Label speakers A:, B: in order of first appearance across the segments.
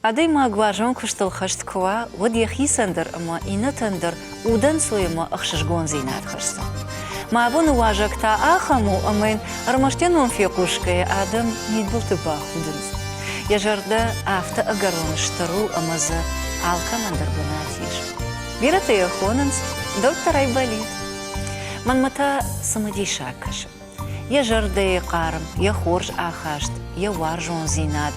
A: Адӕймаг уарзон куыстыл хӕст куы уа, уӕд йӕхицӕн дӕр ӕмӕ иннӕтӕн дӕр удӕнцой ӕмӕ ӕхсызгондзинад хӕсдзӕн. Мӕ абоны уазӕг та ахӕм у, ӕмӕ йын ӕрмӕст йӕ ном фехъусгӕйӕ адӕм мидбылты бахудынц. Йӕ зӕрдӕ афтӕ ӕгӕрон стыр у, ӕмӕ дзы алкӕмӕн дӕр бынат ис. Бирӕтӕ йӕ хонынц доктор Айболит. Мӕнмӕ та цымыдисаг кӕсы. Йӕ зӕрдӕйы хъарм, йӕ хорз ахаст, йӕ уарзондзинад,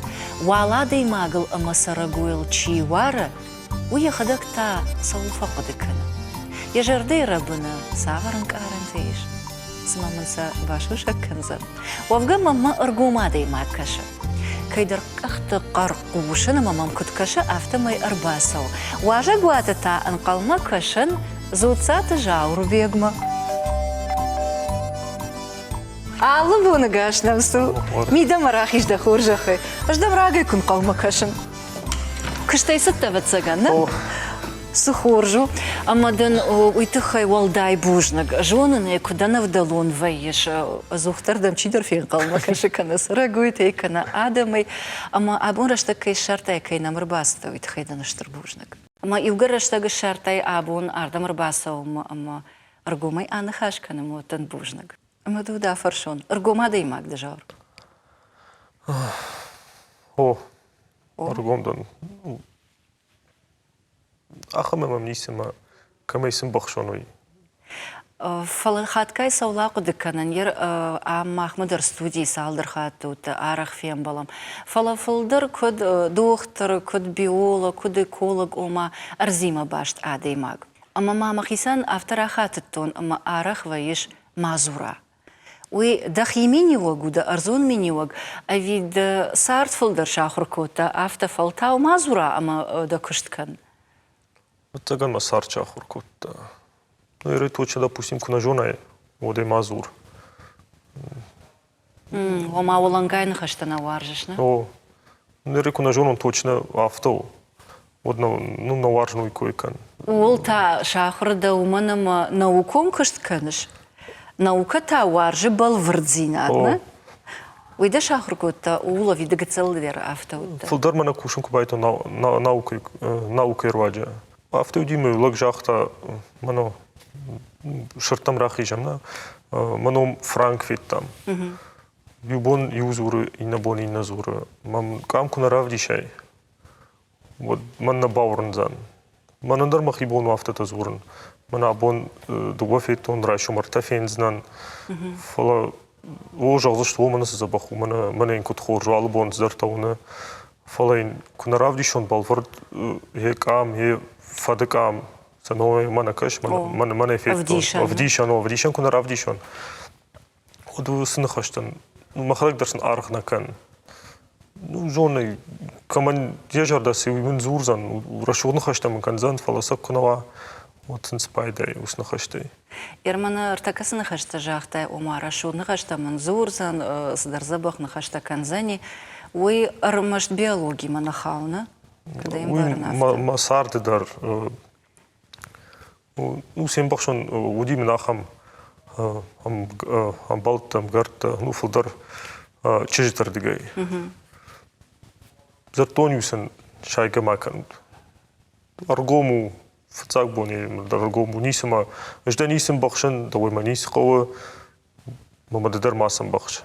A: уал адӕймагыл ӕмӕ цӕрӕгойыл чи уары, уый йӕхӕдӕг та цӕуыл фӕхъуыды кӕны? Йӕ зӕрдӕйы рӕбыны цавӕр ӕнкъарӕнтӕ ис? Цымӕ мын сӕ басусӕг кӕндзӕн? Уӕвгӕ мӕм мӕ ӕргом адӕймаг кӕсы. Кӕйдӕр къӕхты хъӕр хъусын ӕмӕ мӕм куыд кӕсы, афтӕмӕй ӕрбацӕуы. Уазӕгуаты та ӕнхъӕлмӕ кӕсын Дзуццаты Зауырбегмӕ. Алы боны гас нӕм цу. Мидӕмӕ рахиз дӕ хорзӕхӕй. Ӕз дӕм рагӕй куы нхъӕлмӕ кӕсын. Куыстӕй цыдтӕ, ӕвӕццӕгӕн, нӕ? Цы хорз у, ӕмӕ дын уый тыххӕй уӕлдай бузныг. Зонын ӕй, куыд ӕнӕвдӕлон вӕййыс, ӕдзухдӕр дӕм чидӕр фенхъӕлмӕ кӕсы кӕнӕ цӕрӕгойтӕй, кӕнӕ адӕмӕй. Ӕмӕ абон рӕстӕг кӕй ссардтай, кӕй нӕм ӕрбацыдтӕ, уый тыххӕй дын стыр бузныг. Ӕмӕ иугӕр рӕстӕг ссардтай абон ардӕм ӕрбацӕуынмӕ ӕмӕ ӕргомӕй аныхас кӕнынмӕ, уӕд дын бузныг. Ӕмӕ ды дӕ фӕрсон, ӕргом адӕймаг дӕ, Зауыр?
B: О, ӕргом дӕн. Ахӕм мӕм ницы ма кӕмӕй цы мбӕхсон, уый.
A: Фӕлӕ хатгай цӕуыл ахъуыды кӕнын, ам махмӕ дӕр студийы цалдӕр хатты уыдтӕ, арӕх фембӕлӕм. Фӕлӕ фылдӕр куыд дохтыр, куыд биолог, куыд эколог, ома ӕрдзимӕ баст адӕймаг. Ӕмӕ ма мӕхицӕн афтӕ рахатыдтон, ӕмӕ арӕх вӕййыс мадзура. Уый дӕхи миниуӕг у, дӕ ӕрдзон миниуӕг, ӕви дӕ цард фылдӕр сахуыр кодта, афтӕ фӕлтау мадзура ӕмӕ дӕ куыст кӕн?
B: Ӕвӕццӕгӕн мӕ цард сахуыр кодта. Ну, еры точно, допустим, куы нӕ зонай, уӕд ӕй ма дзур.
A: Ома уӕлӕнгай ныхӕстӕ нӕ уарзыс, нӕ?
B: О, ныр куы нӕ зонон точно афтӕ у, уӕд ну, нӕ уарзын уый кой кӕн.
A: Ууыл та сахуыр дӕ уымӕн ӕмӕ наукон куыст кӕныс. Наукӕ та уарзы бӕлвырддзинад, нӕ? Уый дӕ сахуыр кодта ууыл ӕви ды гыццыл дӕр афтӕ уыдтӕ?
B: Фылдӕр мӕ нӕ кусын куы байтон наукӕйы, наукӕйы руаджы. Афтӕ уыди, мӕ лӕг загъта, мӕнӕ сырдтӕм рахизӕм, нӕ? Мӕ ном Франк федтам. Иу бон иу дзуры, иннӕ бон иннӕ дзуры. Мӕм къам куы нӕ равдисай, уӕд мӕн нӕ бауырндзӕн. Мӕнӕн дӕр мӕхи бон у афтӕтӕ дзурын. Мӕн абон дыууӕ федтон, райсом ӕртӕ фендзынӕн. Фӕлӕ о, зӕгъдзысты, о, мӕнӕ цы дзӕбӕх у, мӕнӕ, мӕнӕ йын куыд хорз у, алы бон цыдӕртӕ уыны. Фӕлӕ йын куы нӕ равдисон бӕлвырд йе къам, йе фӕды къам, цӕмӕй мӕнӕ кӕс, мӕнӕ, мӕнӕ федтон. Ӕвдисӕн, о, ӕвдисӕн куы нӕ равдисон, уӕд уыцы ныхӕстӕн мӕхӕдӕг дӕр сын аргъ нӕ кӕнын. Ну, зоны, кӕмӕн йӕ зӕрдӕ цы, уый мын дзурдзӕн, рӕсугъд ныхӕстӕ мын кӕндзӕн, фӕлӕ сӕ куы нӕ уа, уӕд сын цы пайда и уыцы ныхӕстӕй.
A: Ерманы ӕртӕккӕ цы ныхӕстӕ загътай, ома рӕсугъд ныхӕстӕ мын дзурдзӕн, цыдӕр дзӕбӕх ныхӕстӕ кӕндзӕни, уый ӕрмӕст биологимӕ нӕ хауы, нӕ? Куыд ӕй ӕмбарын афтӕ?
B: Мӕ царды дӕр ну, се мбӕхсӕн уыди мын ахӕм ӕмбӕлттӕ, ӕмгӕрттӕ, ну, фылдӕр чызджыты рдыгӕй. Дзырдтон-иу сын, сайгӕ ма кӕнут. Ӕргом у, фыццаг бон дӕр ӕргом у, ницы ма, ӕз дӕ ницы мбӕхсын, дӕуӕй мӕ ницы хъӕуы, мӕ ды дӕр ма цы мбӕхс.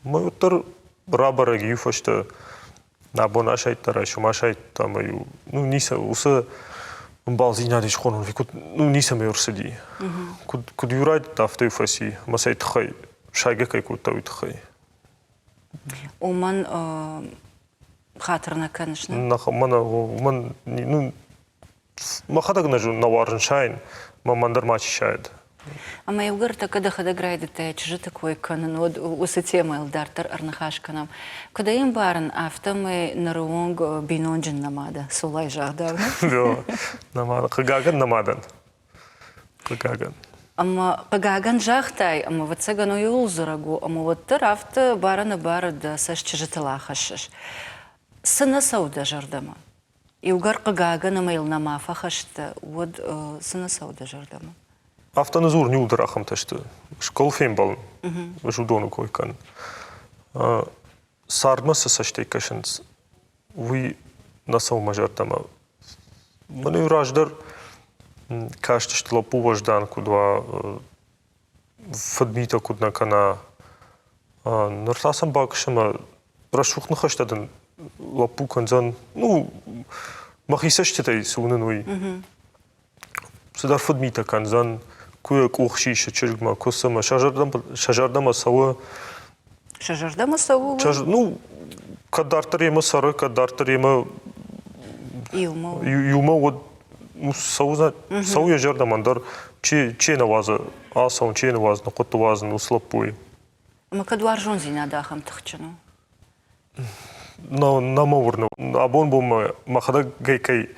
B: Мӕ уӕддӕр рабӕрӕг иу фӕстӕ абон асайдта, райсом асайдта ӕмӕ иу, ну, ницы, уыцы ӕмбалдзинад ис хонын, куыд, ну, ницӕмӕ ӕрцыди. Куыд, куыд иу райдыдта, афтӕ иу фӕци, ӕмӕ цӕй тыххӕй, сайгӕ кӕй кодта, уый тыххӕй.
A: Уымӕн хатыр нӕ кӕныс, нӕ?
B: Мӕнӕ, уымӕн, ну, мӕхӕдӕг нӕ уарзын сайын, мӕ мӕн дӕр мачи сайӕд.
A: Ӕмӕ иугӕр тӕккӕ дӕхӕдӕг райдыдтай чызджыты кой кӕнын, уӕд уыцы темӕйыл дарддӕр ӕрныхас кӕнӕм. Куыд ӕй ӕмбарын, афтӕмӕй ныры онг бинонджын нӕма дӕ, Солай загъдау, нӕ?
B: Нӕма, хъыгагӕн нӕма дӕн. Хъыгагӕн.
A: Ӕмӕ хъыгагӕн загътай, ӕмӕ ӕвӕццӕгӕн уый ууыл дзурӕг у, ӕмӕ уӕддӕр афтӕ барӕнӕбары дӕ цӕст чызджытыл ахӕссыс. Цы нӕ цӕуы дӕ зӕрдӕмӕ? Иугӕр хъыгагӕн ӕмӕ йыл нӕма фӕхӕст дӕ, уӕд цы нӕ цӕуы дӕ зӕрдӕмӕ?
B: Афтӕ ныдзурын иуылдӕр ахӕмтӕ сты. Скъол фембӕлын, ӕз уыдоны кой кӕнын. Цардмӕ цы цӕстӕй кӕсынц, уый. Нӕ цӕуы мӕ зӕрдӕмӕ. Мӕн-иу раздӕр кастысты лӕппу уӕздан куыд уа, фыдмитӕ куыд нӕ кӕна. Ныр та сӕм бакӕс ӕмӕ рӕсугъд ныхӕстӕ дын лӕппу кӕндзӕн, ну, мӕхи цӕстытӕй цы уынын, уый. Цыдӕр фыдмитӕ кӕндзӕн, куы йӕ къух сисы чызгмӕ, куы цымӕ, сӕ зӕрдӕмӕ цӕуы.
A: Сӕ зӕрдӕмӕ цӕуы?
B: Ну, кӕд дарддӕр йемӕ цӕры, кӕд дарддӕр йемӕ
A: иумӕ,
B: иумӕ уӕд цӕуы, цӕуы йӕ зӕрдӕмӕ ӕндӕр чи, чи нӕ уадзы ацӕуын, чи нӕ уадзы ныхъхъуыдты уадзын уыцы лӕппуйы.
A: Ӕмӕ кӕд уарзондзинад ахӕм тыхджын у?
B: Нӕ мӕ уырны. Абон бонмӕ мӕхӕдӕг кӕй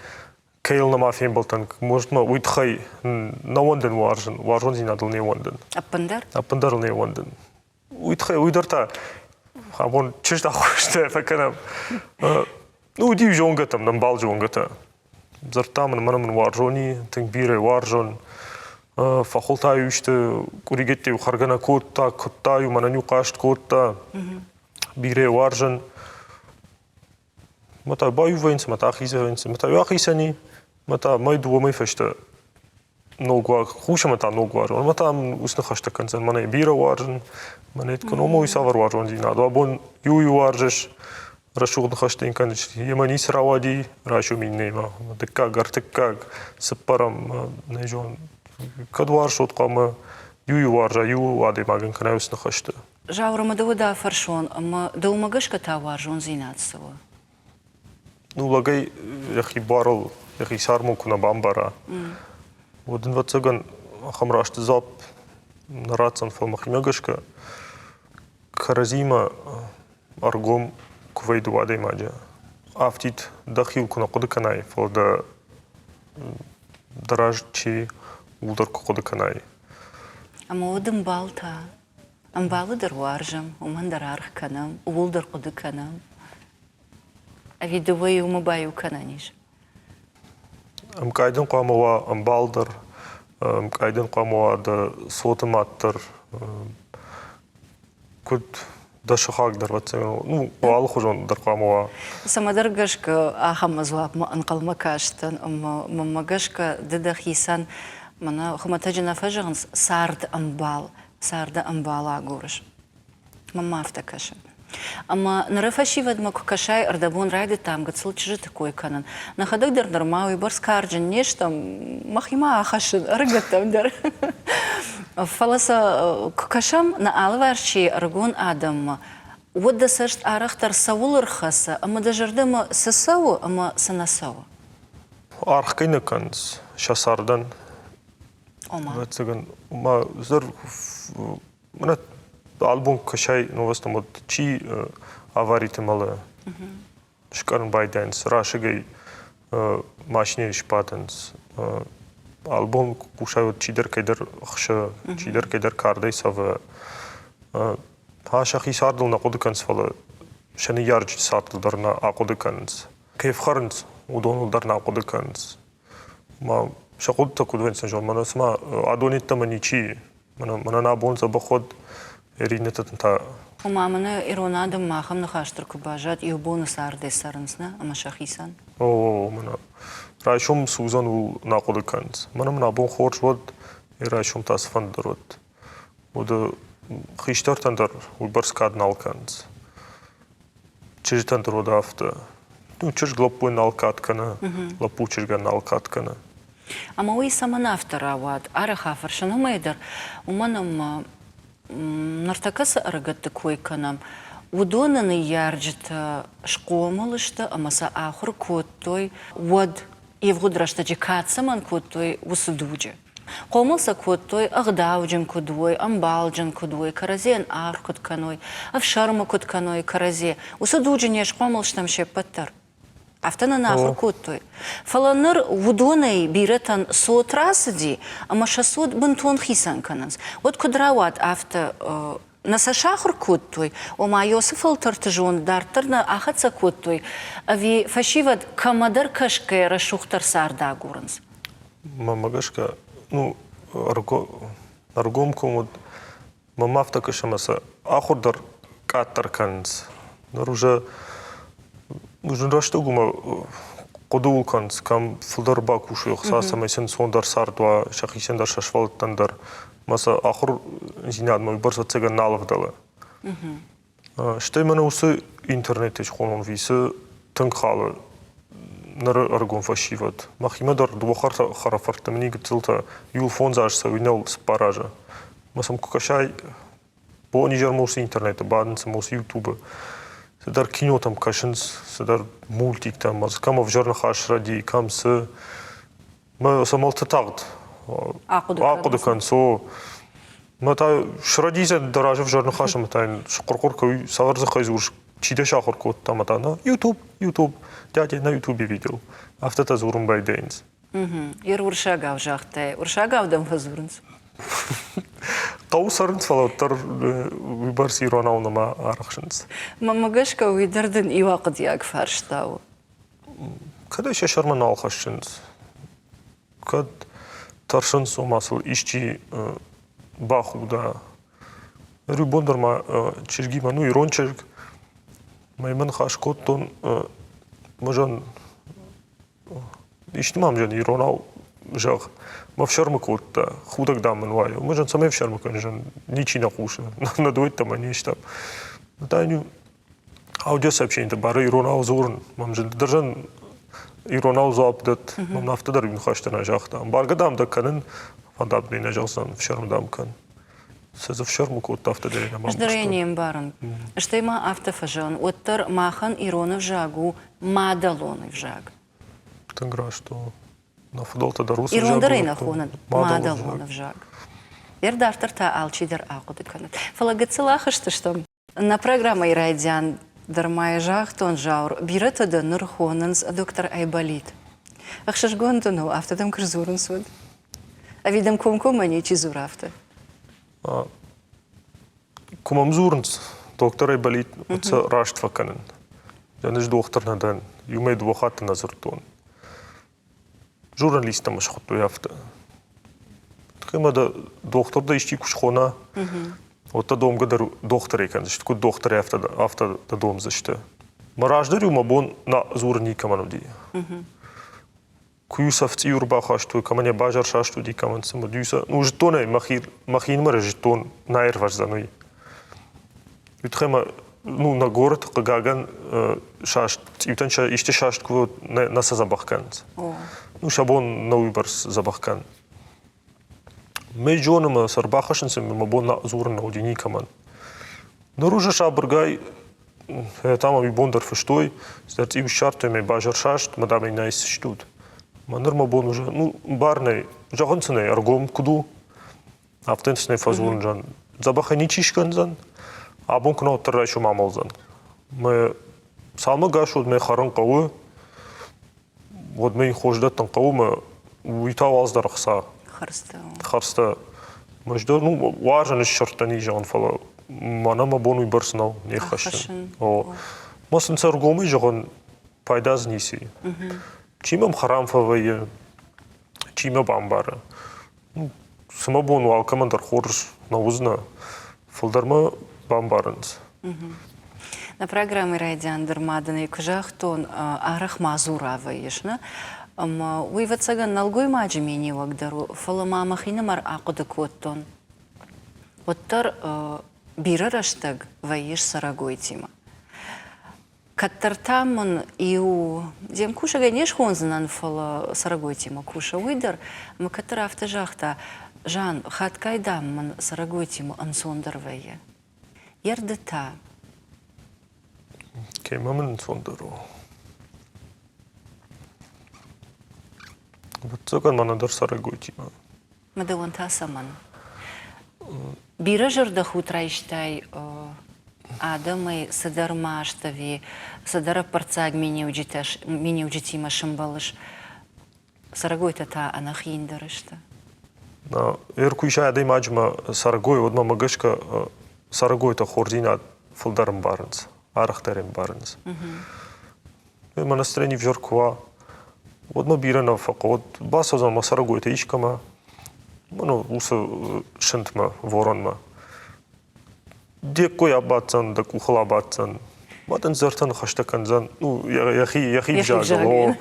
B: кӕйыл нӕма фембӕлдтӕн, может, мӕ уый тыххӕй нӕ уӕндын уарзын, уарзондзинадыл не уӕндын.
A: Ӕппындӕр?
B: Ӕппындӕр не уӕндын. Уый тыххӕй, уый дӕр та абон чызг ахуырстӕ фӕкӕнӕм. Ну, уыди зонгӕтӕм, ӕмбал зонгӕтӕ. Дзырдта мын, мӕнӕ мын уарзони, тынг бирӕ уарзон. Фӕхуылта-иу исты, къуыригӕттӕ-иу хӕргӕ нӕ кодта, куыдта-иу, мӕнӕн-иу хъаст кодта. Бирӕ уарзын. Мӕ та баиу вӕййынц, мӕ та ахицӕн, мӕ та ахицӕни, мӕ та мӕй дыууӕ мӕй фӕстӕ ног хъус ӕмӕ та ног уарзон. Мӕ та уыцы ныхӕстӕ кӕндзӕн, мӕнӕ бирӕ уарзын, мӕнӕ кӕн, уый цавӕр уарзондзинад у. Абон иу уарзыс, рӕсугъд ныхӕстӕ йын кӕныс, йемӕ ницы рауади, райсом иннӕимӕ, дыккаг, ӕртыккаг, цыппӕрӕм, нӕ зон, кӕд уарзот хъуамӕ иу уарза, иу адӕймагӕн кӕна уыцы ныхӕстӕ.
A: Зауыр, ӕмӕ дӕу дӕ фӕрсон, ӕмӕ дӕумӕ гӕсгӕ та уарзондзинад цы у?
B: Ну, лӕгӕй йӕхи барыл, йӕхи цармыл куы нӕ бамбара, уӕд ын, ӕвӕццӕгӕн, ахӕм раст дзуапп нӕ ратдзӕн, фӕлӕ мӕхимӕ гӕсгӕ кӕрӕдзимӕ ӕргом куы вӕййы дыууӕ адӕймаджы, афтид дӕхиуыл куы нӕ хъуыды кӕнай, фӕлӕ дӕ дӕ раз чи ууыл дӕр куы хъуыды кӕнай.
A: Ӕмӕ уӕд ӕмбал та? Ӕмбалы дӕр уарзӕм, уымӕн дӕр аргъ кӕнӕм, ууыл дӕр хъуыды кӕнӕм. Ӕви дыууӕ иумӕ баиу кӕнӕн ис?
B: Ӕмкъай дын хъуамӕ уа ӕмбал дӕр, ӕмкъай дын хъуамӕ уа дӕ цоты мад дӕр, куыд дӕ сыхаг дӕр, ӕвӕццӕгӕн, ну, алыхуызон дӕр хъуамӕ уа.
A: Цӕмӕдӕр гӕсгӕ ахӕм дзуапмӕ ӕнхъӕлмӕ кастӕн ӕмӕ мӕнмӕ гӕсгӕ ды дӕхицӕн мӕнӕ хуымӕтӕджы нӕ фӕзӕгъынц цард ӕмбал, царды ӕмбал агурыс. Мӕнмӕ афтӕ кӕсы. Ӕмӕ ныры фӕсивӕдмӕ куы кӕсай, ӕрдӕбон райдыдтам гыццыл чызджыты кой кӕнын. Нӕхӕдӕг дӕр нырма уыйбӕрц карджын не стӕм, мӕхимӕ ахӕссын ӕрыгӕттӕм дӕр. Фӕлӕ сӕ куы кӕсӕм нӕ алыварс чи ӕрыгон адӕммӕ, уӕд дӕ цӕст арӕхдӕр цӕуыл ӕрхӕцы ӕмӕ дӕ зӕрдӕмӕ цы цӕуы ӕмӕ цы нӕ цӕуы?
B: Аргъ кӕй нӕ кӕнынц сӕ цардӕн,
A: Ома?
B: Ӕвӕццӕгӕн, ма мӕнӕ альбом кӕсай новостям, вот чи авариты мӕлы, скъӕрын байдайынц, расыгӕй машинӕйы сбадынц. Альбом хъусай, вот чидӕр кӕйдӕр хсы, чидӕр кӕйдӕр кардӕй цӕвы. Та сӕхи цардыл нӕ хъуыды кӕнынц, фӕлӕ сӕ ныййарджыты цардыл дӕр нӕ ахъуыды кӕнынц. Кӕй фхӕрынц, уыдоныл дӕр нӕ ахъуыды кӕнынц. Ма сӕ хъуыдытӕ куыд вӕййынц, зон, мӕнӕ цыма адон йеддӕмӕ ничи, мӕнӕ абон дзӕбӕх уӕд, иннӕтӕ та.
A: Ома мӕнӕ ирон адӕммӕ ахӕм ныхас дӕр куы баззад, иу боны цардӕй цӕрынц, нӕ, ӕмӕ сӕхицӕн.
B: О, мӕнӕ райсом цы уыдзӕн, ууыл нӕ хъуыды кӕнынц. Мӕнӕ мын абон хорз уӕд, райсом та цыфӕнды дӕр уӕд. Уӕд хистӕртӕн дӕр уыйбӕрц кад нал кӕнынц. Чызджытӕн дӕр уӕд афтӕ. Ну, чызг лӕппуйӕн нал кад кӕны, лӕппу чызгӕн нал кад кӕны.
A: Ӕмӕ уый цӕмӕн афтӕ рауад? Арӕх афӕрсын уымӕй дӕр, уымӕн ӕмӕ ныртӕккӕ цы ӕрыгӕтты кой кӕнӕм, уыдоны ныййарджытӕ схъомыл сты ӕмӕ сӕ ахуыр кодтой, уӕд ивгъуыд рӕстӕджы кад цӕмӕн кодтой, уыцы дуджы. Хъомыл сӕ кодтой, ӕгъдауджын куыд уой, ӕмбалджын куыд уой, кӕрӕдзийӕн аргъ куыд кӕной, ӕфсӕрмы куыд кӕной кӕрӕдзи. Уыцы дуджы не схъомыл стӕм се ппӕт дӕр. Афтӕ нын ахуыр кодтой. Фӕлӕ ныр уыдонӕй бирӕтӕн цот рацыди, ӕмӕ сӕ цот бынтон хицӕн кӕнынц. Уӕд куыд рауад, афтӕ нӕ сӕ сахуыр кодтой, ома Иосы фӕлтӕрты зонд дарддӕр нӕ ахӕццӕ кодтой, ӕви фӕсивӕд кӕмӕдӕр кӕсгӕйӕ рӕсугъддӕр цард агурынц?
B: Мӕнмӕ гӕсгӕ, ну, ӕргом ком уыд, мӕм афтӕ кӕсы, ӕмӕ сӕ ахуыр дӕр къаддӕр кӕнынц. Ныр уже, Зын рӕстӕг уымӕ хъуыдыуыл кӕнынц, кӕм фылдӕр бакусой ӕхца, цӕмӕй сын ӕнцондӕр цард уа, сӕхицӕн дӕр, сӕ сывӕллӕттӕн дӕр. Ӕмӕ сӕ ахуырдзинадмӕ уыйбӕрц ӕцӕгӕн нал ӕвдӕлы. Стӕй мӕнӕ уыцы интернеты схонон висы тынг халы ныры ӕрыгон фӕсивӕд. Мӕхимӕ дӕр дыууӕ хӕрӕфыртты мын гыццылтӕ иуыл фондз азы цӕуы, иннӕуыл цыппар азы. Мӕ сӕм куы кӕсай, бон-изӕрмӕ уыцы интернеты бадынц ӕмӕ уыцы ютубы цыдӕр кинотӕм кӕсынц, цыдӕр мультиктӕм, ӕмӕ дзы кӕм ӕвзӕр ныхас рӕдийы, кӕм цы. Мӕ сӕ мӕлты тагъд ахъуыды кӕнынц, о. Мӕ та срӕдийдзӕн дӕ разы ӕвзӕр ныхас ӕмӕ та йын схъуыр-хъуыр кӕуй, цавӕр дзыхӕй дзурыс, чи дӕ сахуыр кодта, ӕмӕ та на Ютуб, Ютуб, дядя на Ютубе видел. Афтӕтӕ дзурын байдайынц.
A: Ер уырыссагау загътай. Уырыссагау дӕм фӕдзурынц?
B: Хъӕуы цӕрынц, фӕлӕ уӕддӕр уыйбӕрц иронау нӕма арӕхсынц.
A: Мӕнмӕ гӕсгӕ, уый дӕр дын иу ахъуыдиаг фарста у.
B: Кӕд ӕй сӕ сӕрмӕ нал хӕссынц, кӕд тӕрсынц, ома сыл исчи бахуда. Ныр бон дӕр ма чызгимӕ, ну, ирон чызг, мӕ ныхас кодтон, мӕ Исты мӕм зӕн иронау зӕгъ. Мӕ фсӕрмы кодта, худӕг дам мын уайы. Мӕ зӕн цӕмӕй фсӕрмы кӕнын, ничи нӕ хъусы, нӕ дуэттӕ мӕ не стӕм. Та йын аудиосообщениты бары иронау дзурын. Мӕм зын дӕр иронау дзуапп дӕтт. Мӕм афтӕ дӕр иу ныхӕстӕ нӕ загъта. Ӕмбаргӕ дам дӕ кӕнын, фӕндаг мын нӕ зӕгъдзӕн, фсӕрмы дам кӕн. Цы дзы фсӕрмы кодта, афтӕ дӕр ӕй
A: Ӕз дӕр ӕй не мбарын. Стӕй ма афтӕ фӕзӕгъын, уӕддӕр махӕн ирон ӕвзаг у мадӕлон ӕвзаг.
B: Тынг раст у. Нӕ фыдӕлтӕ дӕр уыцы
A: Ирон дӕр ӕй нӕ хонын мадӕлон ӕвзаг. Йер дарддӕр та алчидӕр ахъуыды кӕнӕд. Фӕлӕ гыццыл ахызтыстӕм. Нӕ программӕйы райдиан дӕр ма йӕ загътон, Зауыр, бирӕтӕ дӕ ныр хонынц доктор Айболит. Ӕхсызгон дын у, афтӕ дӕм куы сдзурынц, уӕд? Ӕви дӕм комкоммӕ ничи дзуры афтӕ?
B: Куы мӕм дзурынц, доктор Айболит, уӕд сӕ раст фӕкӕнын. Ӕз дохтыр нӕ дӕн, иумӕ дыууӕ хатты нӕ дзырдтон. Журналисттӕ мӕ схуыдтой афтӕ. Ӕмӕ дӕ дохтыр дӕ исчи куы схона, уӕд дӕ домгӕ дӕр дохтырӕй кӕндзысты, куыд дохтырӕй, афтӕ, афтӕ дӕ домдзысты. Мӕ раздӕр-иу мӕ бон нӕ дзурын никӕмӕн уыди. Куы-иу сӕ цъиу ӕрбахастой, кӕмӕн йӕ базар саст уыди, кӕмӕн цы уыди, ну, зыдтон ӕй, мӕхи, мӕхинымӕр зыдтон, нӕ аирвӕздзӕн уый. Уый тыххӕй мӕ, ну, нӕ горӕты, хъыгагӕн, саст, цъиутӕн сӕ исты саст куы нӕ, нӕ сӕ дзӕбӕх кӕнынц. Ну, сӕ бон нӕ уыйбӕрц дзӕбӕх кӕнын. Мӕ зоны мӕ сӕ ӕрбахӕссынц ӕмӕ мӕ бон дзурын нӕ уыди никӕмӕн. Ныр уже сабыргай Там ӕм бон дӕр фыстой, цыдӕр цъиу ссардтой мӕ базар саст, мӕ дам ӕй нӕ исстут. Мӕ ныр мӕ бон уже, ну, бар нӕй, зӕгъын сын ӕй, ӕргом куыд у, афтӕ сын ӕй фӕдзурын зӕн. Дзӕбӕхӕй ничи скӕндзӕн, абон куы нӕ уӕддӕр райсом амӕлдзӕн. Мӕ цалмӕ гас уӕд мӕ хӕрын хъӕуы, уӕдмӕ йын хорз дӕттын хъӕуы мӕ уый та уалдзӕр ӕхца.
A: Хӕрзтӕ.
B: Хӕрзтӕ. Мӕ ну, уарзын ссардтӕн зӕгъын, фӕлӕ мӕнӕ мӕ бон уыйбӕрц нӕу не ххӕссын. О. Мӕ сын сӕ ӕргомӕй зӕгъын, пайда дзы ницы и. Чи мӕм хӕрам фӕвӕййы, чи мӕ бамбары. Цы мӕ бон у, алкӕмӕн дӕр хорз нӕ уыдзынӕ, фылдӕр мӕ бамбарынц.
A: Нӕ программӕйы райдиан дӕр ма дын ӕй куы загътон, арӕх мадзура вӕййыс, нӕ? Ӕмӕ уый, ӕвӕццӕгӕн, нӕлгоймаджы миниуӕг дӕр у, фӕлӕ ма мӕхинымӕр ахъуыды кодтон, уӕддӕр бирӕ рӕстӕг вӕййыс цӕрӕгойтимӕ. Кӕддӕр та мын иу де мкусӕгӕй не схондзынӕн, фӕлӕ цӕрӕгойтимӕ кусы уый дӕр, ӕмӕ кӕддӕр афтӕ загъта, Жан, хатгай, дам, мын цӕрӕгойтимӕ ӕнцондӕр вӕййы. Йе рдытӕ.
B: Кӕмӕ мын ӕнцондӕр у? Ӕвӕццӕгӕн мӕнӕ дӕр цӕрӕгойтимӕ.
A: Мӕ дӕуӕн та цӕмӕн? Бирӕ зӕрдӕхудт райстай адӕмӕй цыдӕр маст ӕви цыдӕр ӕппӕрццаг миниуджытимӕ сӕмбӕлыс? Цӕрӕгойтӕ та ӕнӕхиндӕр сты.
B: Ӕркуиса адӕймаджымӕ цӕрӕгой, уӕдмӕ мӕ гӕсгӕ цӕрӕгойтӕ хорздзинад фылдӕр ӕмбарынц, арӕхдӕр ӕмбарынц. Мӕ настроени взӕр куы уа, уӕд мӕ бирӕ нӕ фӕхъӕуы. Уӕд бацӕудзӕн мӕ цӕрӕгойтӕ искӕмӕ, ну, уыцы сынтмӕ, воронмӕ. Де ккой абаддзӕн, дӕ къухыл абаддзӕн. Мӕ дын зӕртӕ ныхӕстӕ кӕндзӕн, ну, йӕхи йӕхи взагыл. О.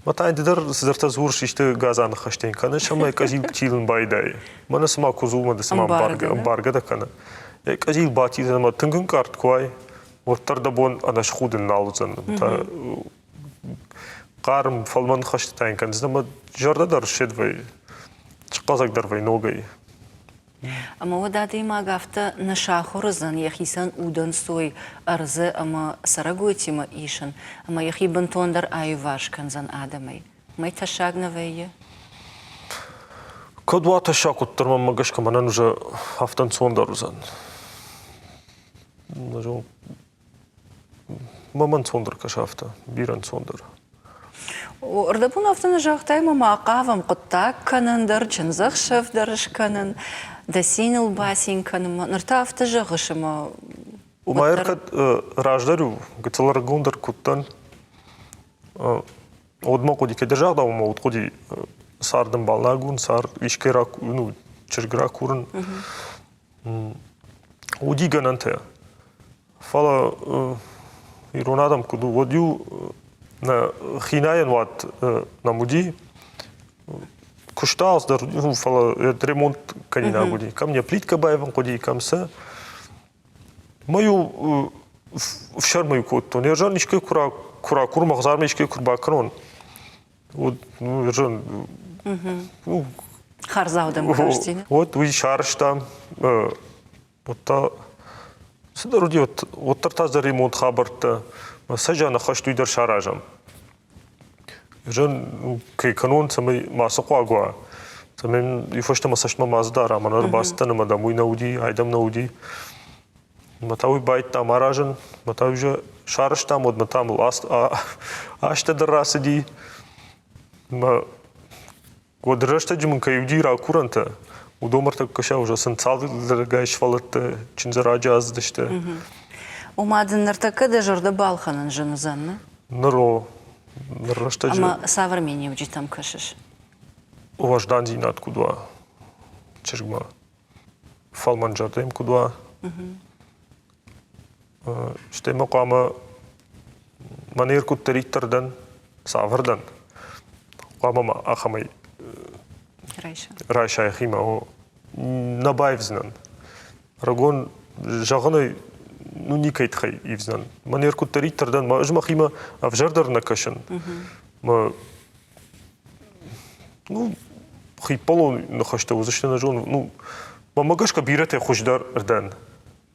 B: Мӕ та ды дӕр цыдӕртӕ дзурыс, исты гадза ныхӕстӕ йын кӕныс ӕмӕ къӕдзил тилын байдайы. Мӕнӕ цыма куыдз у, мӕ ды цыма ӕмбаргӕ дӕ кӕны. Йӕ къӕдзил батилын ӕмӕ тынг ӕнкъард куы уай, уӕддӕр дӕ бон ӕнӕсхудын нал уыдзӕн. Хъарм, фӕлмӕн ныхӕстӕ йын кӕндзӕн ӕмӕ зӕрдӕ дӕр ссед вӕййы, схъӕлдзӕгдӕр вӕййы ногӕй.
A: Ӕмӕ уӕд адӕймаг афтӕ нӕ сахуыр уыдзӕн йӕхицӕн удӕнцой ӕрдзы ӕмӕ цӕрӕгойтимӕ исын, ӕмӕ йӕхи бынтондӕр аиуварс кӕндзӕн адӕмӕй. Уымӕй тӕссаг нӕ вӕййы?
B: Кӕд уа тӕссаг, уӕддӕр мӕнмӕ гӕсгӕ мӕнӕн уже афтӕ ӕнцондӕр уыдзӕн. Мӕм ӕнцондӕр кӕсы афтӕ, бирӕ ӕнцондӕр.
A: Ӕрдӕбон афтӕ нӕ загътай, ӕмӕ ма хъавӕм хъуыддаг кӕнын дӕр, чындзӕхсӕв дӕр скӕнын, дӕ циныл бацин кӕнынмӕ. Ныр та афтӕ зӕгъыс, ӕмӕ
B: Уымӕ кӕд раздӕр-иу гыццыл ӕрыгондӕр куы уыдтӕн, уӕд мӕ хъуыди, кӕддӕр загъдау мӕ уд хъуыди цардӕмбал агурын, цард искӕй ну, чызг ракурын. Уыди гӕнӕнтӕ. Фӕлӕ ирон адӕм куыд у, уӕд-иу нӕ хинайӕн уат нӕм уыди, куыста алцыдӕр, фӕлӕ ремонт кӕнинаг уыди. Кӕм не плиткӕ баивын хъуыди, кӕм цы. Мӕ-иу ӕфсӕрмы-иу кодтон. Ӕрзӕн искӕй куы ракурын, мӕ хӕдзармӕ искӕй куы рбакӕнон, уӕд ну, ӕрзӕн ну,
A: Хардзау дӕм касти.
B: Уӕд уый сарӕзтам, уӕд та цыдӕр уыди, уӕддӕр та дзы ремонт хабӕрттӕ. Сӕ зианы хӕст уый дӕр саразӕм. Зын кӕй кӕнон, цӕмӕй мацы хъуаг уа, цӕмӕй иу фӕстӕмӕ цӕстмӕ ма дара, мӕнӕ ӕрбацыдтӕн ӕмӕ дам уый нӕ уыди, айдӕм нӕ уыди. Мӕ та уый байдтам аразын, мӕ та уже сарӕзтам, уӕдмӕ та мыл азтӕ дӕр рацыди. Мӕ Уӕд рӕстӕджы мын кӕй уыди ракурӕнтӕ, уыдон ӕртӕккӕ сӕ уже сын цалдӕргай сывӕллӕттӕ чындзы раджы ацыдысты.
A: Ома дын ныртӕккӕ дӕ зӕрдӕ балхӕнын зын уыдзӕн, нӕ?
B: Ныр о, ныр рӕстӕджы.
A: Ӕмӕ цавӕр миниуджытӕм кӕсыс?
B: Уӕздандзинад куыд уа чызгмӕ, фӕлмӕнзӕрдӕ йӕм куыд уа. Стӕй ма хъуамӕ мӕнӕ куыддӕриддӕр дӕн, цавӕр дӕн, хъуамӕ ма ахӕмӕй райса йӕхимӕ. О, нӕ баивдзынӕн. Рагон зӕгъынӕй ну никӕй тыххӕй ивдзынӕн. Мӕнӕ куыддӕриддӕр дӕн, ӕз мӕхимӕ ӕвзӕрдӕр нӕ кӕсын. Мӕ ну, хиппӕлон ныхӕстӕ уыдзысты, нӕ зонын. Ну, мӕнмӕ гӕсгӕ бирӕтӕ хуыздӕр дӕн.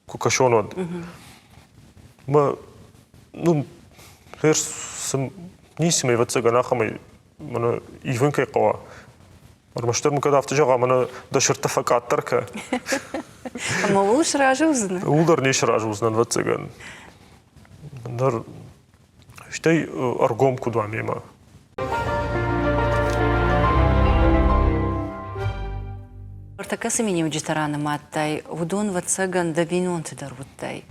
B: Куы кӕсон, уӕд. Мӕ, ну, ницы мӕ ӕвӕццӕгӕн ахӕмӕй мӕнӕ ивын кӕй хъӕуа. Ӕрмӕстдӕр мын кӕд афтӕ зӕгъа, мӕнӕ дӕ сырдтӕ фӕкъаддӕр кӕ.
A: Ӕмӕ ууыл сразы уыдзынӕ?
B: Ууыл дӕр не сразы уыдзынӕн, ӕвӕццӕгӕн. Ныр стӕй ӕргом куыд уа мемӕ.
A: Ӕртӕккӕ цы миниуджытӕ ранымадтай, уыдон, ӕвӕццӕгӕн, дӕ бинонты дӕр уыдтай.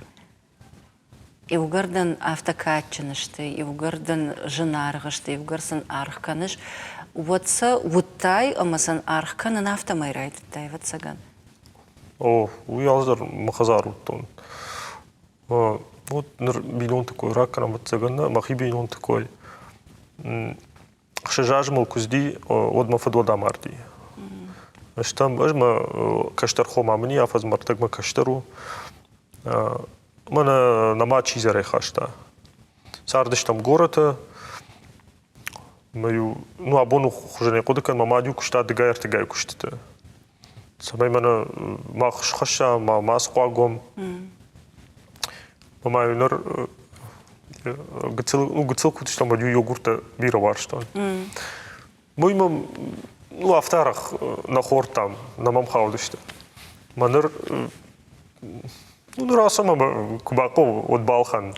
A: Иугӕр дын афтӕ кадджын сты, иугӕр дын зынаргъ сты, иугӕр сын аргъ кӕныс, уӕд сӕ уыдтай ӕмӕ сын аргъ кӕнын афтӕмӕй райдыдтай, ӕвӕццӕгӕн.
B: О, уый алцыдӕр мӕ хӕдзар уыдтон. Вот ныр бинонты кой ракӕнӕм, ӕвӕццӕгӕн, нӕ, мӕхи бинонты кой. Ӕхсӕз азы мыл куы цыди, уӕд мӕ фыд уӕд амарди. Стӕм ӕз мӕ кӕстӕр хо ма мын афӕдз мӕрдтагмӕ кӕстӕр у. Мӕнӕ нӕ мад сидзӕрӕй хаста. Цардыстӕм горӕты. Мӕ-иу, ну, абоны хуызӕнӕй хъуыды кӕн, мӕ мад-иу куыста дыгай-ӕртыгай куыстыты. Цӕмӕй мӕнӕ мах схӕсса, ма ма схъуаг уӕм. Ӕмӕ ныр гыццыл, ну, гыццыл куы уыдыстӕм, уӕд-иу йогурттӕ бирӕ уарзтон. Уый мӕм, ну, афтӕ арӕх нӕ хордтам, нӕ мӕм хаудысты. Мӕ ныр, ну, ныр ацы мӕ куы бахъӕуы, уӕд балхӕн.